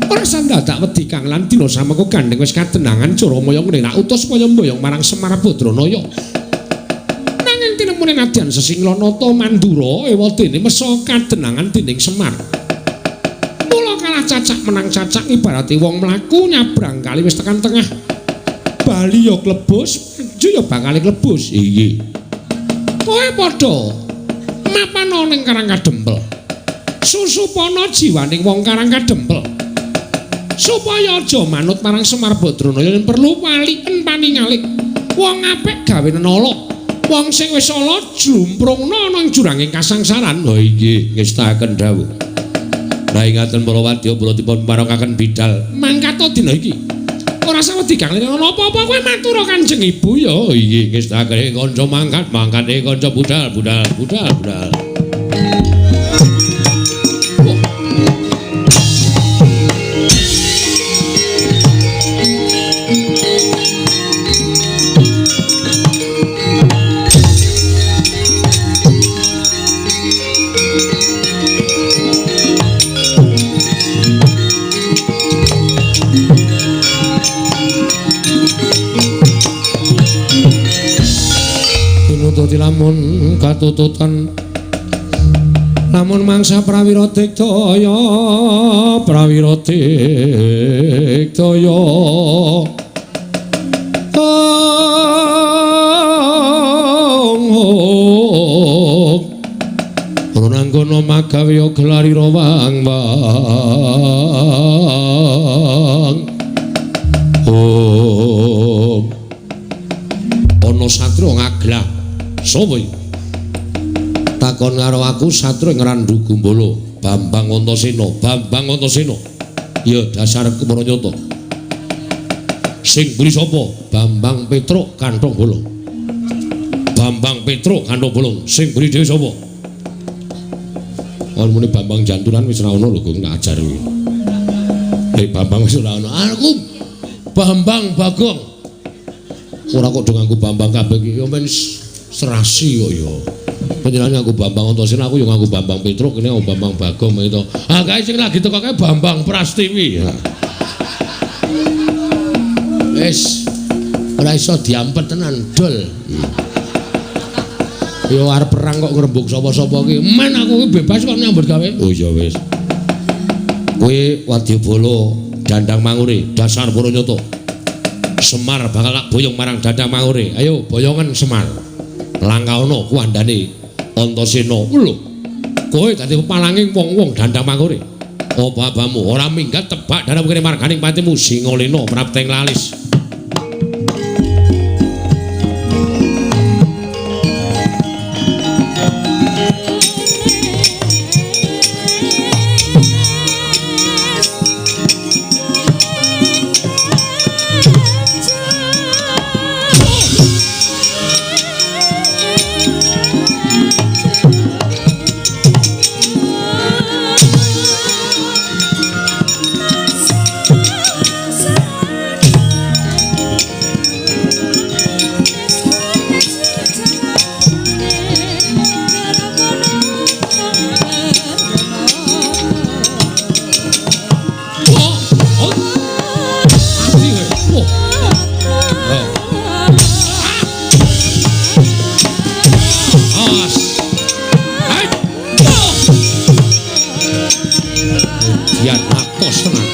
A: Ora sandadak wedi kang lan dina samengko gandeng wis kadenangan Jaramaya ngene nak utus kaya mboyong marang Semar Badranaya. Nanging tinemune nadyan Sesinglanata Mandura ewadene mesa kadenangan dening Semar. Mula kalah cacak menang cacak ibarate wong mlaku nyabrang kali wis tekan tengah. Bali ya klebus, maju ya bakal klebus. Iya. Kowe padha mapana ning Karang Kadempel. Susupana jiwaning wong Karang Kadempel. Supaya aja manut marang Semar Badranaya yen perlu waliken paningalik. Wong apik gawe nenala. Wong sing wis ala jlumprungna ana ing juranging kasangsaran. Oh inggih, ngestaken dawuh. Lah ingaten para wadya kula dipun parengaken bidal mangkata dina iki. Ora sawedi kang lene ana apa-apa kowe matur Kanjeng Ibu ya. Oh inggih, ngestaken kanca mangkat, mangkate kanca budal, budal, budal, budal. Lamun katututan lamun mangsa prawira digdaya prawira digdaya Runanggono magawe gelarira wang wang. Om ana satria ngaglah. Sapa iki? Takon karo aku satria Ngrandu Gumbala, Bambang Antasena, Bambang Antasena. Ya dasar Kemaranyata. Sing mburi sapa? Bambang Petruk Kanthong Bolong. Bambang Petruk Kanthong Bolong. Sing mburi dhewe sapa? Ono muni Bambang Janturan wis ora ono lho, Gong, tak ajar kuwi. Nek Bambang wis ora ono. Aku Bambang Bagong. Ora kok do nganggo Bambang kabeh iki ya men serasi kok ya. Panjenengan nganggo Bambang Antasena, aku ya nganggo Bambang Petruk, kene nganggo Bambang Bagong gitu. Ah kae sing lagi teko kae Bambang Prastiwi. Wis ora iso diampet tenan dol. Ya arep perang kok ngrembug sapa-sapa ki. Men aku ki bebas kok nyambut gawe. Oh iya wis. Kowe wadyabala dandang mangure dasar Paranyata. Semar bakal tak boyong marang dandang mangure. Ayo boyongan Semar. Langkaana kuwandane Antasena. Lho. Kowe dadi pepalanging wong-wong dandang mangure. Apa abamu ora minggat tebak dalam kene marganing patimu Singalena prapteng lalis.
C: Satu.
A: Dumadian atos tenan.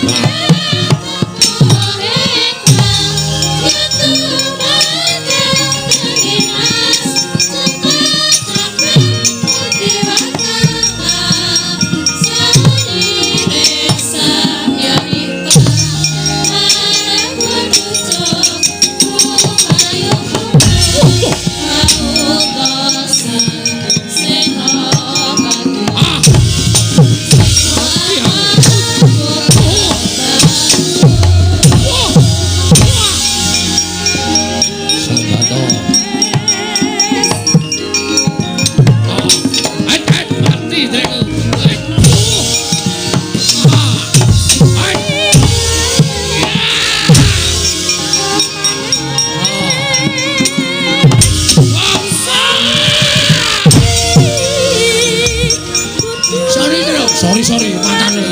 A: Sorry, matane.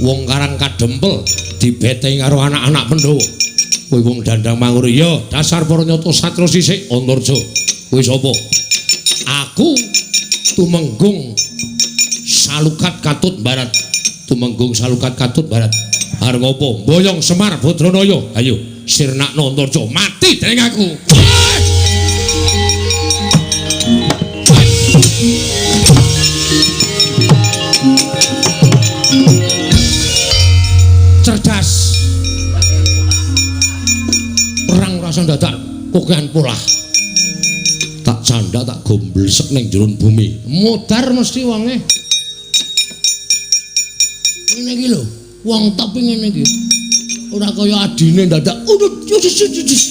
A: Wong Karang Kadempel dibeteng karo anak-anak Pandhawa. Kowe wong dandang mangur ya dasar para nyata satria sisik Antarja. Kowe sapa? Aku Tumenggung Salukat Katut Barat. Tumenggung Salukat Katut Barat. Arep ngopo? Boyong Semar Badranaya. Ayo sirnakno Antarja, mati dening aku. Cerdas. Perang rasa dadak kokean polah. Tak canda tak gomblesek ning jero bumi. Modar mesti wonge. Ngene iki lho, wong top ngene iki. Ora kaya adine dadak udut udut.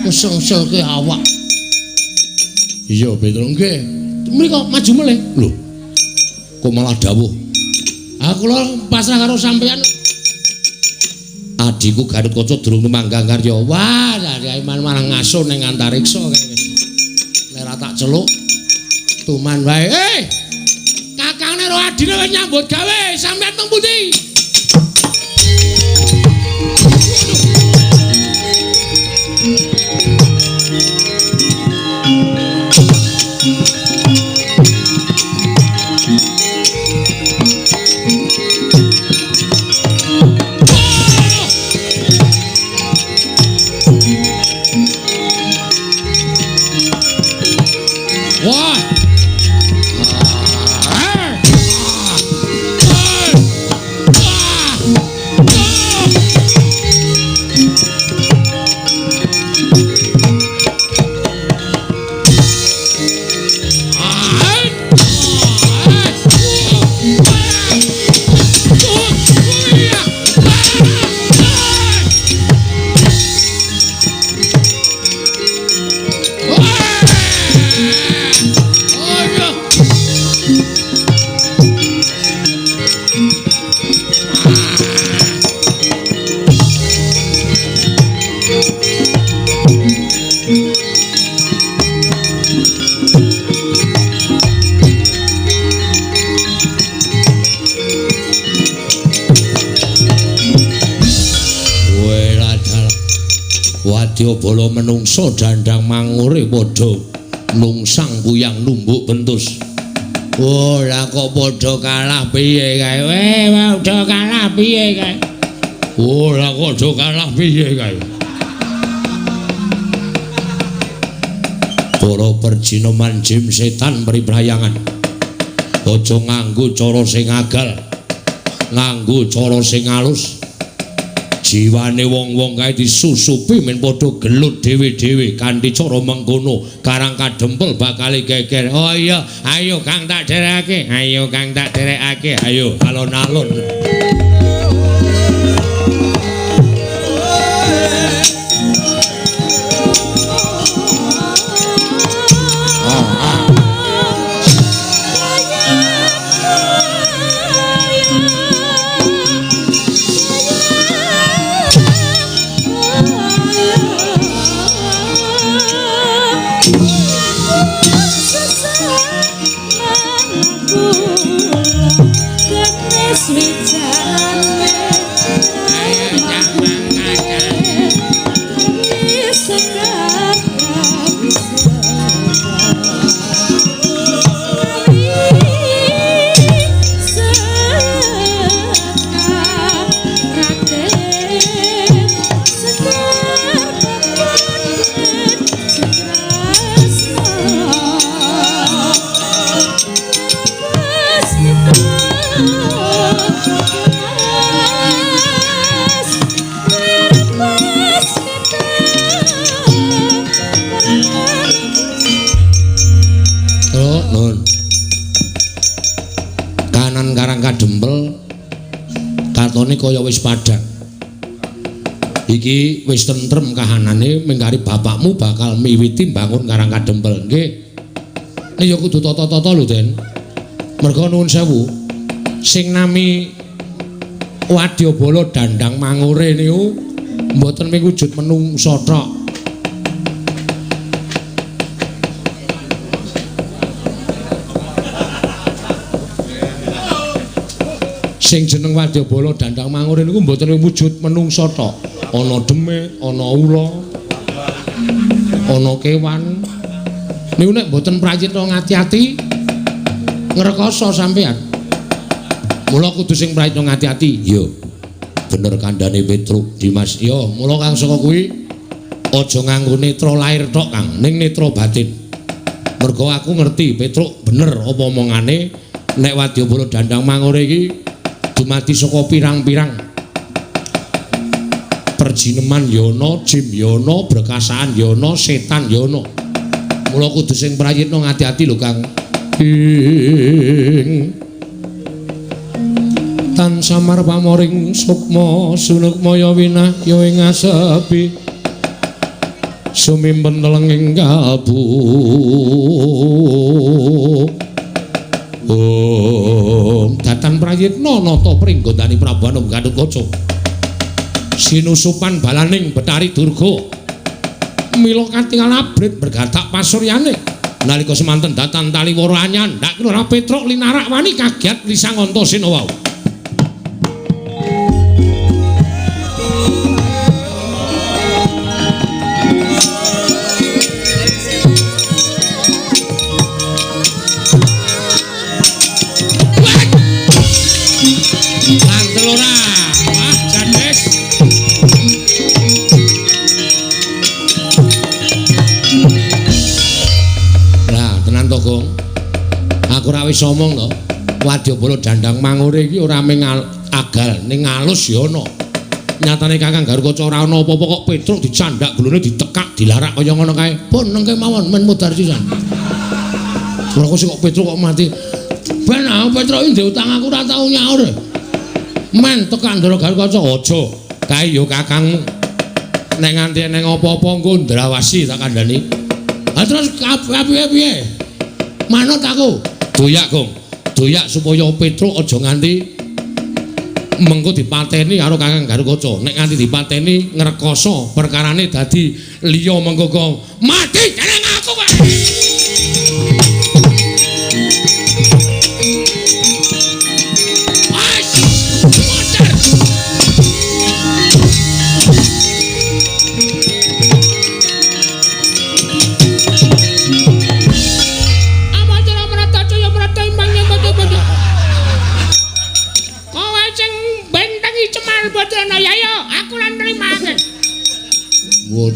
A: Ngesengselke awak. Iya, Petro nggih. Mriko maju melih. Lho. Kok malah dawuh. Aku lho pasrah karo sampeyan. Adhiku Gatot Kaca durung tumanggang karya. Wah, dari malah ngaso ning antariksa kae wis. Nek ora tak celuk tuman wae. Kakangne karo adine wis nyambut gawe, sampeyan teng pundi? Wah. Wadyabala menungsa dandang mangure padha nungsang puyang numbuk bentus. Oh, lah kok padha kalah piye kae? Padha kalah piye kae? Oh, lah kok padha kalah piye kae? Para perjinoman jim setan priprayangan. Aja nganggo cara sing agal, nganggo cara sing alus. Jiwane wong-wong kae disusupi men padha gelut dhewe-dhewe kanthi cara mengkono Karang Kadempel bakal geger. Oh iya, ayo Kang tak derekake, ayo Kang tak derekake, ayo alon-alon. Katone kaya wis padhang. Iki wis tentrem kahanane mengkari bapakmu bakal miwiti mbangun Karang Kadempel. Nggih. Nek ya kudu tata-tata lho, Den. Merga nuwun sewu. Sing nami Wadyabala Dandang Mangure niku mboten mung wujud menungsa tok. Sing jeneng Wadyabala Dandang Mangure niku mboten wujud menungsa tok. Ana demit, ana ula, ana kewan. Niku nek mboten prayitna ngati-ati ngrekoso sampean. Mula kudu sing prayitna ngati-ati. Iya. Bener kandhane Petruk Dimas. Iya, mula kang saka kuwi aja nganggo netra lair tok, Kang, ning netra batin. Mergo aku ngerti Petruk bener apa omongane nek Wadyabala Dandang Mangure iki dumadi saka pirang-pirang perjineman yana, jim yana, brekasaan yana, setan yana. Mula kudu sing prayitna ngati-ati lho, Kang. Ing tan samar pamoring sukma sunukmaya winahya ing asepi sumimpen telenging kalbu. Om datan prayitna nata pringgondani Prabu Anom Gatotkaca sinusupan balaning Betari Durga mila katingal abrit bergatak pasuryane nalika semanten datan taliwara anyandhak Lurah Petruk linarak wani kagiat lisang Antasena wau. Aku ora wis omong to. Wadyabala Dandang Mangure iki ora mung agal ning alus ya ana. Nyatane Kakang Garukaca ora ana apa-apa kok Petruk dicandak gulune ditekak dilarak kaya ngono kae. Pun nengke mawon men mudhar sisan. Ora kok Petruk kok mati. Ben aku Petruk iki ndek utang aku ora tau nyaur. Men tekak Ndara Garukaca aja. Kae ya kakangmu. Nek nganti eneng apa-apa engko ndrawasi tak kandhani. Ha terus piye-piye? Manut aku. Doyak, Gong. Doyak supaya Petruk aja nganti mengko dipateni karo Kakang Garukaca. Nek nganti dipateni ngrekoso perkarane dadi liya mengko kok mati jeneng aku wae.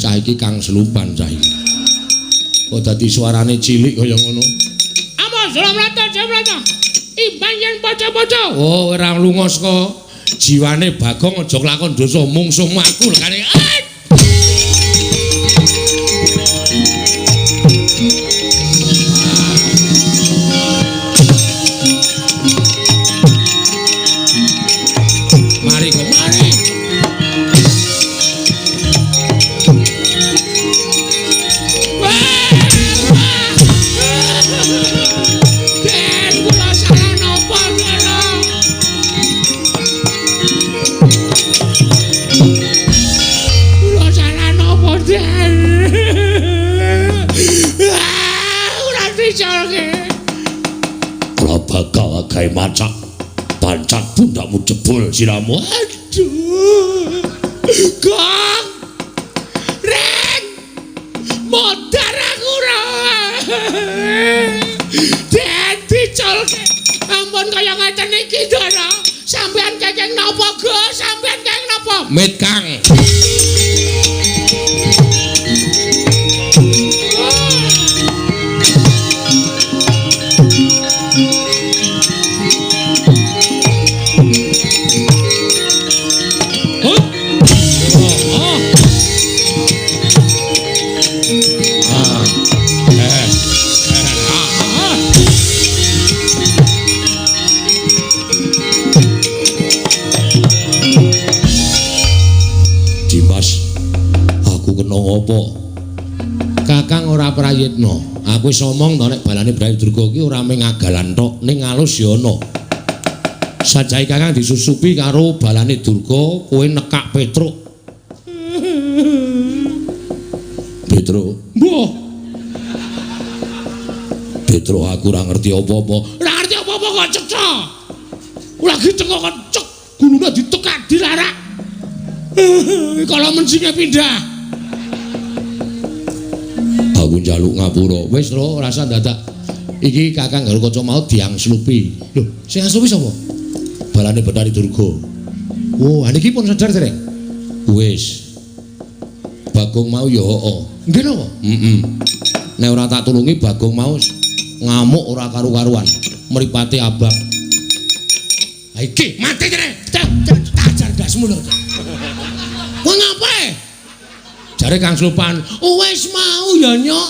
A: Cah iki kang selupan cah iki. Kok dadi suarane cilik kaya ngono.
B: Amos Jlamrata Jlamrata. Imbang yen paca-paca.
A: Oh, ora lunga saka jiwane Bagong aja kelakon dosa mungsuhmu aku lekane. Mari kok mari.
B: Den kula salah napa kula? Kula salah napa Den? Ora dicolke.
A: Kula bakal gawe macak. Pancat pundakmu jebol siramu.
B: Aduh. Gong. Reng. Modar aku ora. Den dicolke. Ampun kaya ngeten iki, Ndara. Sampeyan kekeng napa, Gus? Sampeyan kekeng napa?
A: Mit Kang. Dimas, aku kena ngopo? Kakang ora prayitna. Aku wis omong to nek balane Brawi Durga ki ora mung agalan tok, ning alus ya ana. Sajae Kakang disusupi karo balane Durga, kowe nekak Petruk. Petruk,
B: Mbuh.
A: Petruk aku ora ngerti apa-apa.
B: Ora ngerti apa-apa kok cetha. Lagi tengok kok cek, gulune ditekak dilarak. Kalau mencinge pindah.
A: Aku njaluk ngapura. Wis lho, rasa dadak. Iki Kakang Garukaca mau diangslupi. Lho, sing angslupi sapa? Balane Bathari Durga. Oh, ha niki pun sadar dereng? Wis. Bagong mau ya heeh.
B: Nggih napa?
A: Heeh. Nek ora tak tulungi Bagong mau ngamuk ora karu-karuan. Mripate abang.
B: Ha iki mati kene. Tajar ndasmu lho. Kowe ngapae?
A: Jare Kang Slupan,
B: wis mau ya nyok.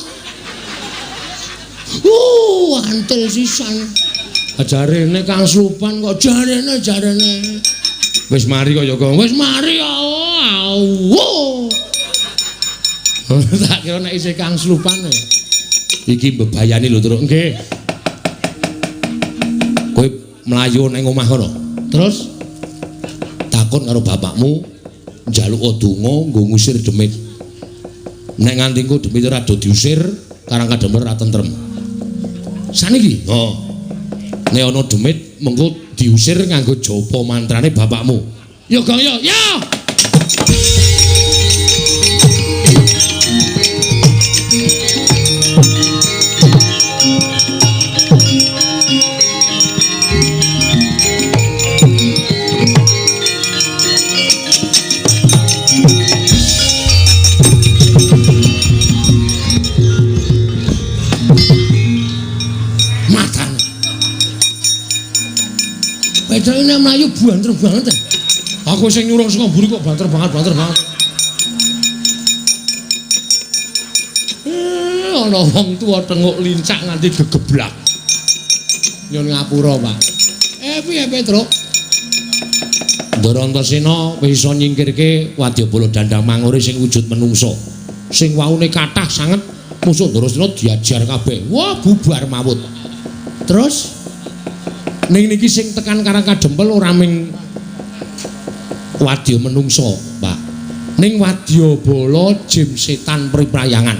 B: Antil sisan.
A: Jarene Kang Slupan kok
B: jarene.
A: Wis mari kaya kok.
B: Wis mari ya.
A: Tak kira nek isih Kang Slupan. Iki mbebayani lho, Truk. Nggih. Kowe mlayu nang omah kono.
B: Terus
A: takon karo bapakmu njaluk donga nggo ngusir demit. Nek nganti engko demit ora do diusir, Karang Kadempel ora tentrem. Saniki? Heeh. Nek ana demit mengko diusir nganggo japa mantrane bapakmu.
B: Ya Gong ya. Ya. Pedane mlayu banter banget.
A: Aku sing nyurung saka mburi kok banter banget, banter banget.
B: Ana wong tuwa tenguk lincak nganti gegeblak.
A: Nyun ngapura, Pak.
B: Piye Petruk?
A: Ndara Antasena wis iso nyingkirke wadyabala dandang mangure sing wujud menungsa. Sing waune kathah sanget musuh Ndarasena diajar kabeh. Wah, bubar mawut.
B: Terus
A: ning niki sing tekan Karang Kadempel ora ming wadya menungsa, Pak. Ning wadyabala jim setan priprayangan.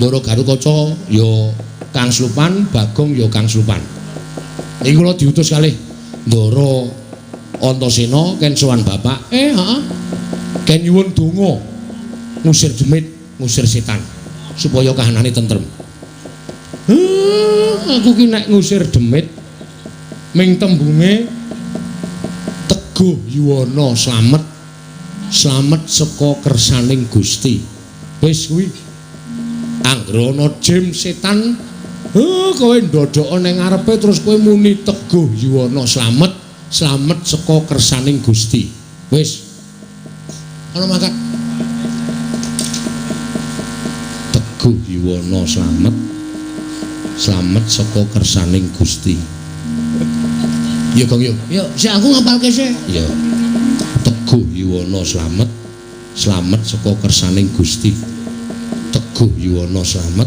A: Ndara Garukaca ya Kang Slupan, Bagong ya Kang Slupan. Niki kula diutus kalih Ndara Antasena ken sowan bapak.
B: Heeh.
A: Ken nyuwun donga ngusir demit, ngusir setan supaya kahanane tentrem.
B: Aku ki nek ngusir demit
A: ming tembunge teguh yuwana slamet, slamet saka kersaning Gusti. Wis kuwi
B: Anggere ana jim setan, kowe ndodhoka ning ngarepe terus kowe muni Teguh Yuwana slamet, slamet saka kersaning Gusti. Wis. Ana mangkat. Teguh Yuwana slamet, slamet saka kersaning Gusti. Ya Gong yo. Yo, sik aku ngapalke sik. Ya. Teguh Yuwana slamet, slamet saka kersaning Gusti. Teguh Yuwana slamet,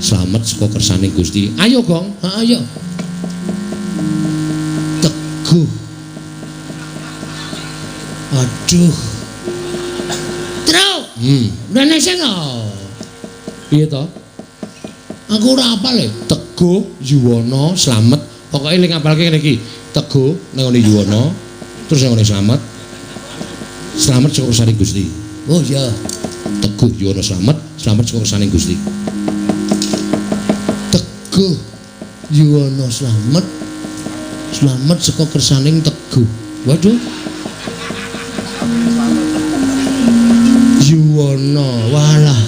B: slamet saka kersaning Gusti. Ayo Gong, heeh ayo. Teguh. Aduh. Truk. Rene sing. Piye to? Aku ora apal e. Teguh Yuwana slamet. Pokoke ling ngapalke ngene iki. Teguh nang ngene Yuwana, terus nang ngene slamet. Slamet saka kersaning Gusti. Oh iya. Teguh Yuwana slamet, slamet saka kersaning Gusti. Teguh Yuwana slamet, slamet saka kersaning Teguh. Waduh. Yuwana, walah.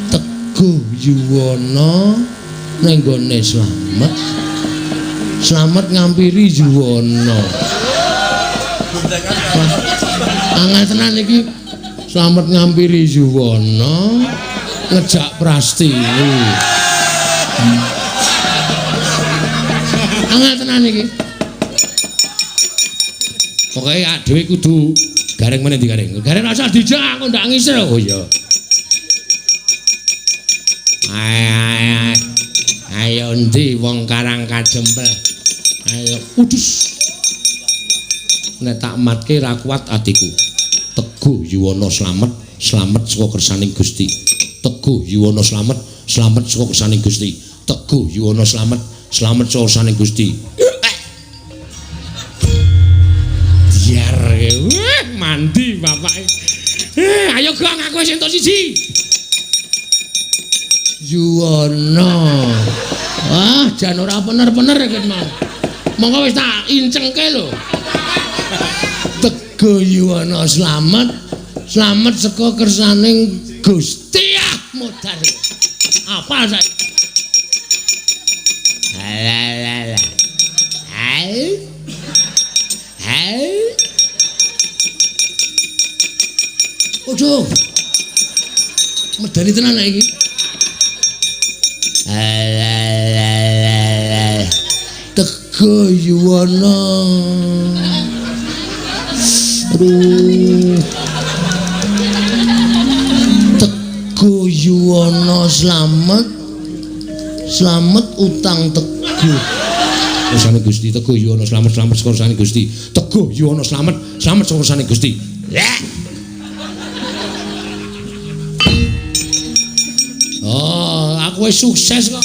B: Teguh Yuwana ning gone slamet, slamet ngampiri Yuwana. Angel tenan iki. Slamet ngampiri Yuwana ngejak Prastiwi. Angel tenan iki. Pokoke awake dhewe kudu gareng meneh digareng. Gareng rasa dijak aku ndak ngisir. Oh iya. Ayo endi wong Karang Kajempel. Ayo udus. Nek tak matke ra kuat atiku. Teguh Yuwana slamet, slamet saka kersaning Gusti. Teguh Yuwana slamet, slamet saka kersaning Gusti. Teguh Yuwana slamet, slamet saka kersaning Gusti. Biar mandi bapake. Ayo Gong, aku wis entuk siji. Yuwana. Wah, jan ora bener-bener iki mau. Monggo wis tak incengke lho. Teguh Yuwana slamet, slamet saka kersaning Gusti. Ah, modar. Apa saiki? Alah. Hai. Hai. Ojo. Medeni tenan iki. Alah. Teguh Yuwana. Aduh. Teguh Yuwana slamet, slamet utang Teguh. Kersane Gusti. Teguh Yuwana slamet, slamet saka kersane Gusti. Teguh Yuwana slamet, slamet saka kersane Gusti. Oh, aku wis sukses kok.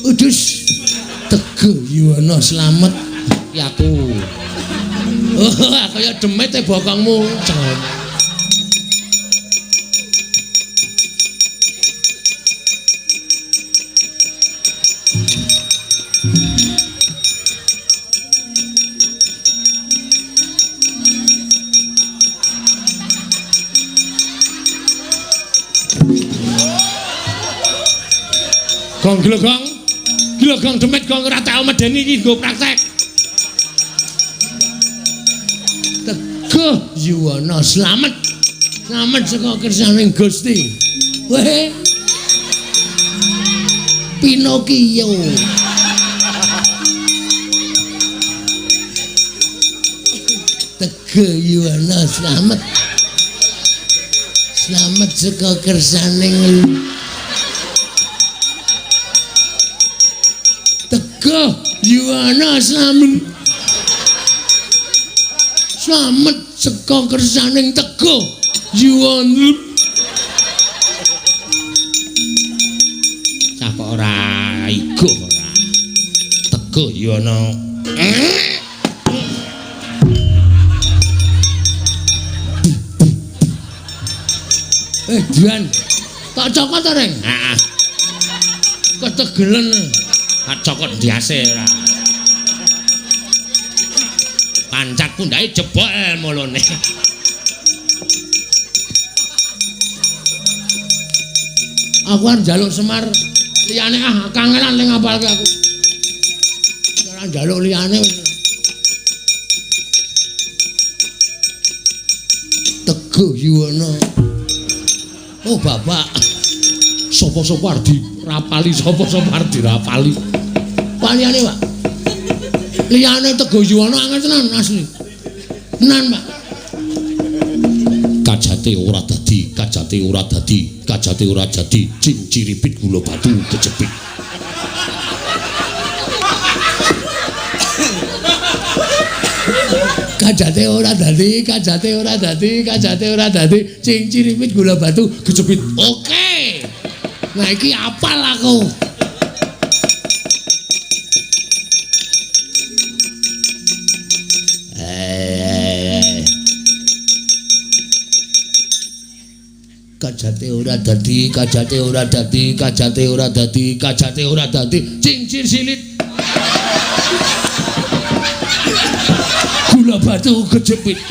B: Udus. Teguh Yuwana slamet iki aku. Oh, kaya demit e bokongmu. Gong gila gong. Gila gong demit gong ora tau medeni iki nggo praktek. Teguh Yuwana slamet, slamet saka kersaning Gusti. Weh. Pinocchio. Teguh Yuwana slamet, slamet saka kersaning Teguh Yuwana slamet, slamet saka kersaning Teguh Yuwana. Cah kok ora iguh ora. Teguh Yuwana. Juan, tak cokot to, Reng? Heeh. Ketegelen. Tak cokot ndiase ora. Pancat pundhake jebol mulune. Aku arep njaluk Semar liyane ah kangelan ning ngapalke aku. Ora njaluk liyane wis. Teguh Yuwana. Oh bapak.
A: Sapa-sapa arep dirapali, sapa-sapa arep dirapali.
B: Pak liyane, Pak. Liyane Teguh Yuwana angel tenan asli. Tenan, Pak.
A: Kajate ora dadi, kajate ora dadi, kajate ora dadi, cinciripit gula batu kejepit.
B: Kajate ora dadi, kajate ora dadi, kajate ora dadi, cinciripit gula batu
A: kejepit.
B: Oke. Nah iki apal aku. Kajate ora dadi, kajate ora dadi, kajate ora dadi, kajate ora dadi, cincir silit. Gula batu kejepit.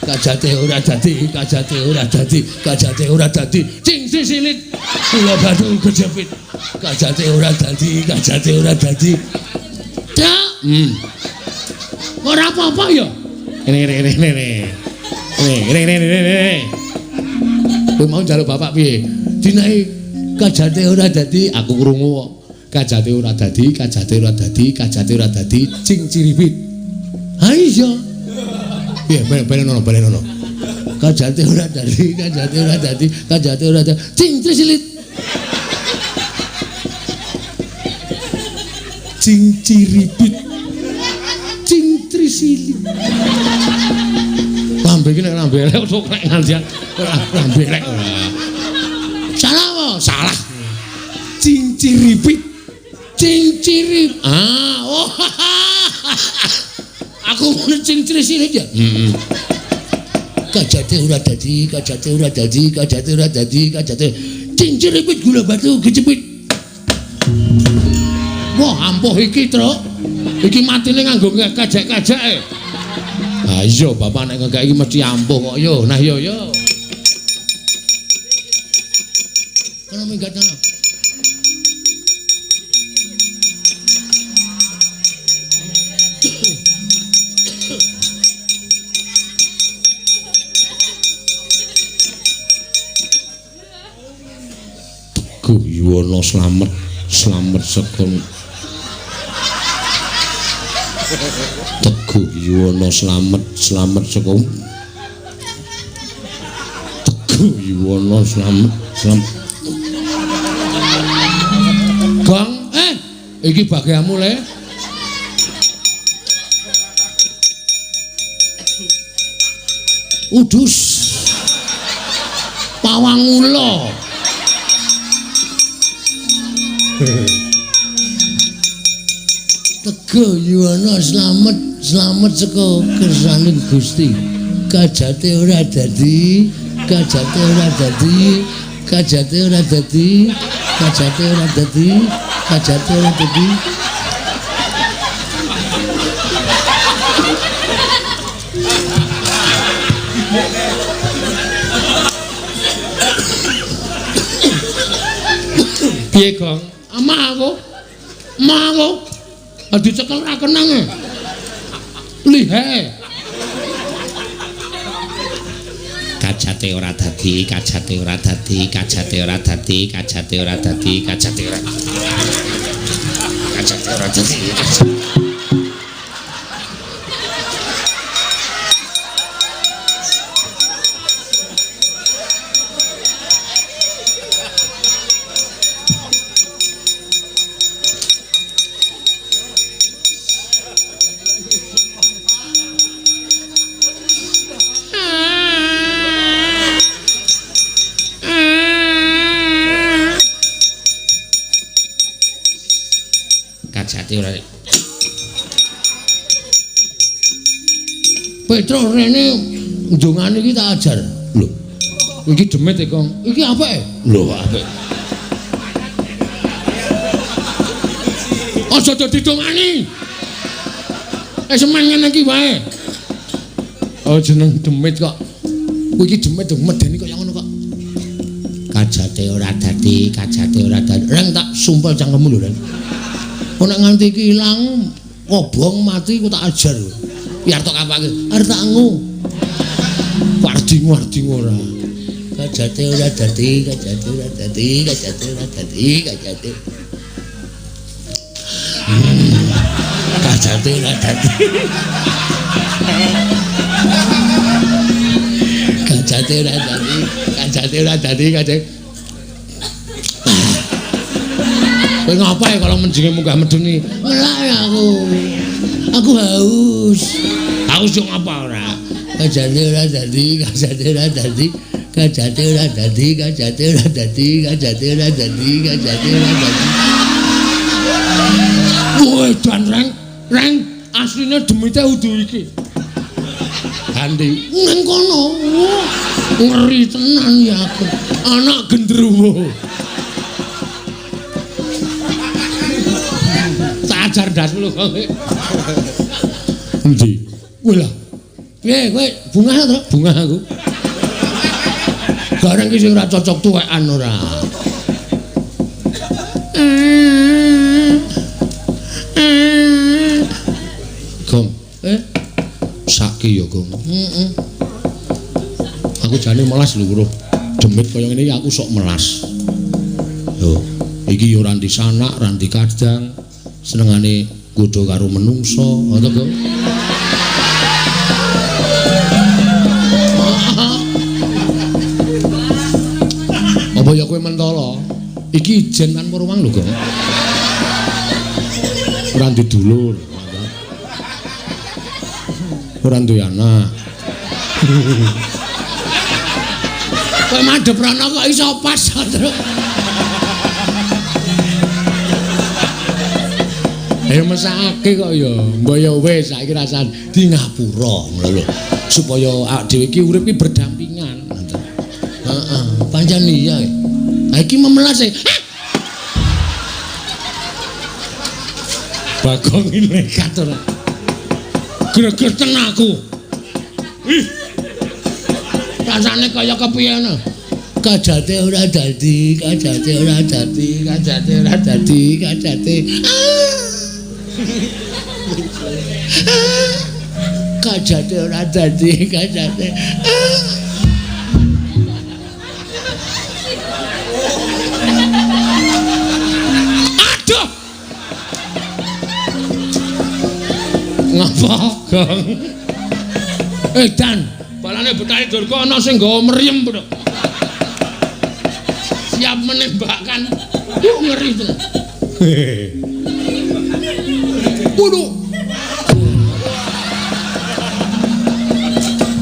B: Kajate ora dadi, kajate ora dadi, kajate ora dadi, cincir silit. Gula batu kejepit. Kajate ora dadi, kajate ora dadi. Cak. Ora apa-apa ya.
A: Ngene ngene ngene. Ngene ngene ngene.
B: Kowe mau njaluk bapak piye? Dinae kajate ora dadi,
A: aku krungu kok. Kajate ora dadi, kajate ora dadi, kajate ora dadi, cinciripit.
B: Ha iya.
A: Piye balen ono, balen ono.
B: Kajate ora dadi, kajate ora dadi, kajate ora dadi, cincirisilit.
A: Cinciripit.
B: Cintrisilit.
A: Lambe iki nek lambe elek kok nek nganti lambe elek.
B: Salah apa?
A: Salah. Cinciripit.
B: Cincirip. Ah, oh. Aku ngono cincirisilit ya.
A: Heeh.
B: Kajate ora dadi, kajate ora dadi, kajate ora dadi, kajate cinciripit gula batu kecepit.
A: Wah, ampuh iki, Truk. Iki matine nganggo kajak-kajake. Ha iya, bapak nek ngekek iki mesti ampuh kok yo. Nah yo yo.
B: Kono minggat ana.
A: Teguh Yuwana slamet, slamet saka Teguh Yuwana slamet, slamet saka Teguh Yuwana slamet, slamet.
B: Gong, iki bagianmu le. Udus. Pawang ula. Teguh Yuwana slamet, slamet saka kersaning Gusti. Kajate ora dadi, kajate ora dadi, kajate ora dadi, kajate ora dadi, kajate ora dadi.
A: Piye, Gong?
B: Amah aku. Amah aku. Dicekel ra kenang e. Lihe.
A: Kajate ora dadi, kajate ora dadi, kajate ora dadi, kajate ora dadi, kajate ora. Kajate ora dadi. Kajate ora.
B: Petro rene ndongane iki tak ajar.
A: Lho. Iki demit e, Kong.
B: Iki apik?
A: Lho, apik.
B: Aja dadi dongani. Semen ngene iki wae.
A: Oh, jeneng demit kok.
B: Kuwi iki demit medeni kaya ngono kok. Kajate ora dadi, kajate ora dadi. Reng tak sumpel cangkemmu lho, Reng. Kok nek nganti iki ilang kobong mati ku tak ajar. Ki arep tok kapake, arep tak ngu. Warding-warding ora. Kajate ora dadi, kajate ora dadi, kajate ora dadi, kajate. Kajate ora dadi. Kajate ora dadi, kajate ora dadi, kajate. Kowe ngapa ya kalau menjinge munggah medun iki? Ngelak aku. Aku haus. Haus yo ngapa ora? Kajate ora dadi, kajate ora dadi. Kajate ora dadi, kajate ora dadi, kajate ora dadi, kajate ora dadi. Woi, dan reng, reng asline demite udu iki. Andi nang kono. Ngeri tenan ya aku. Anak gendruwo. Tak ajar ndasmu lho kok. Endi? Kowe lah. Piye kowe bungah to? Bungah aku. Bareng iki sing ora cocok tuwekan ora. Gong. Saki ya, Gong. Heeh. Aku jane melas lho, Bro. Demit kaya ngene iki aku sok melas. Lho, iki ya ora ndi sanak, ora ndi kadang. Senengane nggodha karo menungsa, ngono to, Gong? Apa ya kowe mentala? Iki ijen tanpa ruang lho, Gong. Ora ndi dulur. Ora duwe anak. Kowe madhep rono kok iso pas, Truk. Ayo mesake kok ya. Mbok ya wis saiki rasane di ngapura ngono lho. Supaya awak dhewe iki urip iki berdampingan. Heeh, pancen iya. Ha iki memelas e. Bagong iki nekat ora. Gregeten aku. Ih. Rasane kaya kepiye ngono. Kajate ora dadi, kajate ora dadi, kajate ora dadi, kajate. Kajate ora dadi, kajate. Aduh. Ngapa, Gong? Dan balane Betari Durga ana sing nggawa mriyem, Bro. Siap menembakkan. Ngeri tenan. Waduh.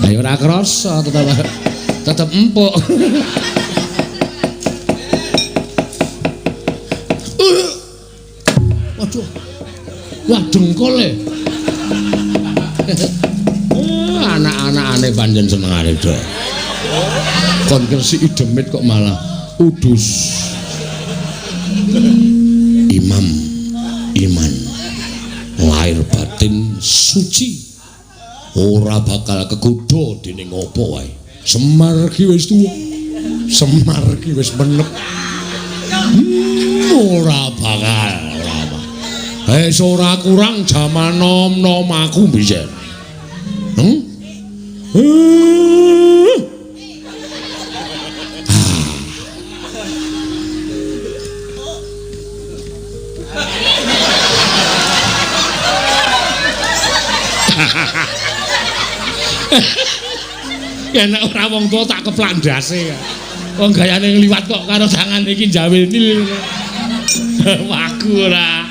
B: Ayo ora krasa tetep empuk. Waduh. Wah, dengkul e. Anak-anakane pancen senengane, Dok. Kon ngresiki demit kok malah udus. Imam iman lahir batin suci ora bakal kegodha dening apa wae. Semar ki wis tuwa, Semar ki wis menep. Ora bakal, ora bakal. Wis ora kurang jaman nom-nom aku biyen. Ya nek ora wong tuwa tak keplak ndase. Wong gayane ngliwat kok karo tangane iki njawil nil. Waku ora.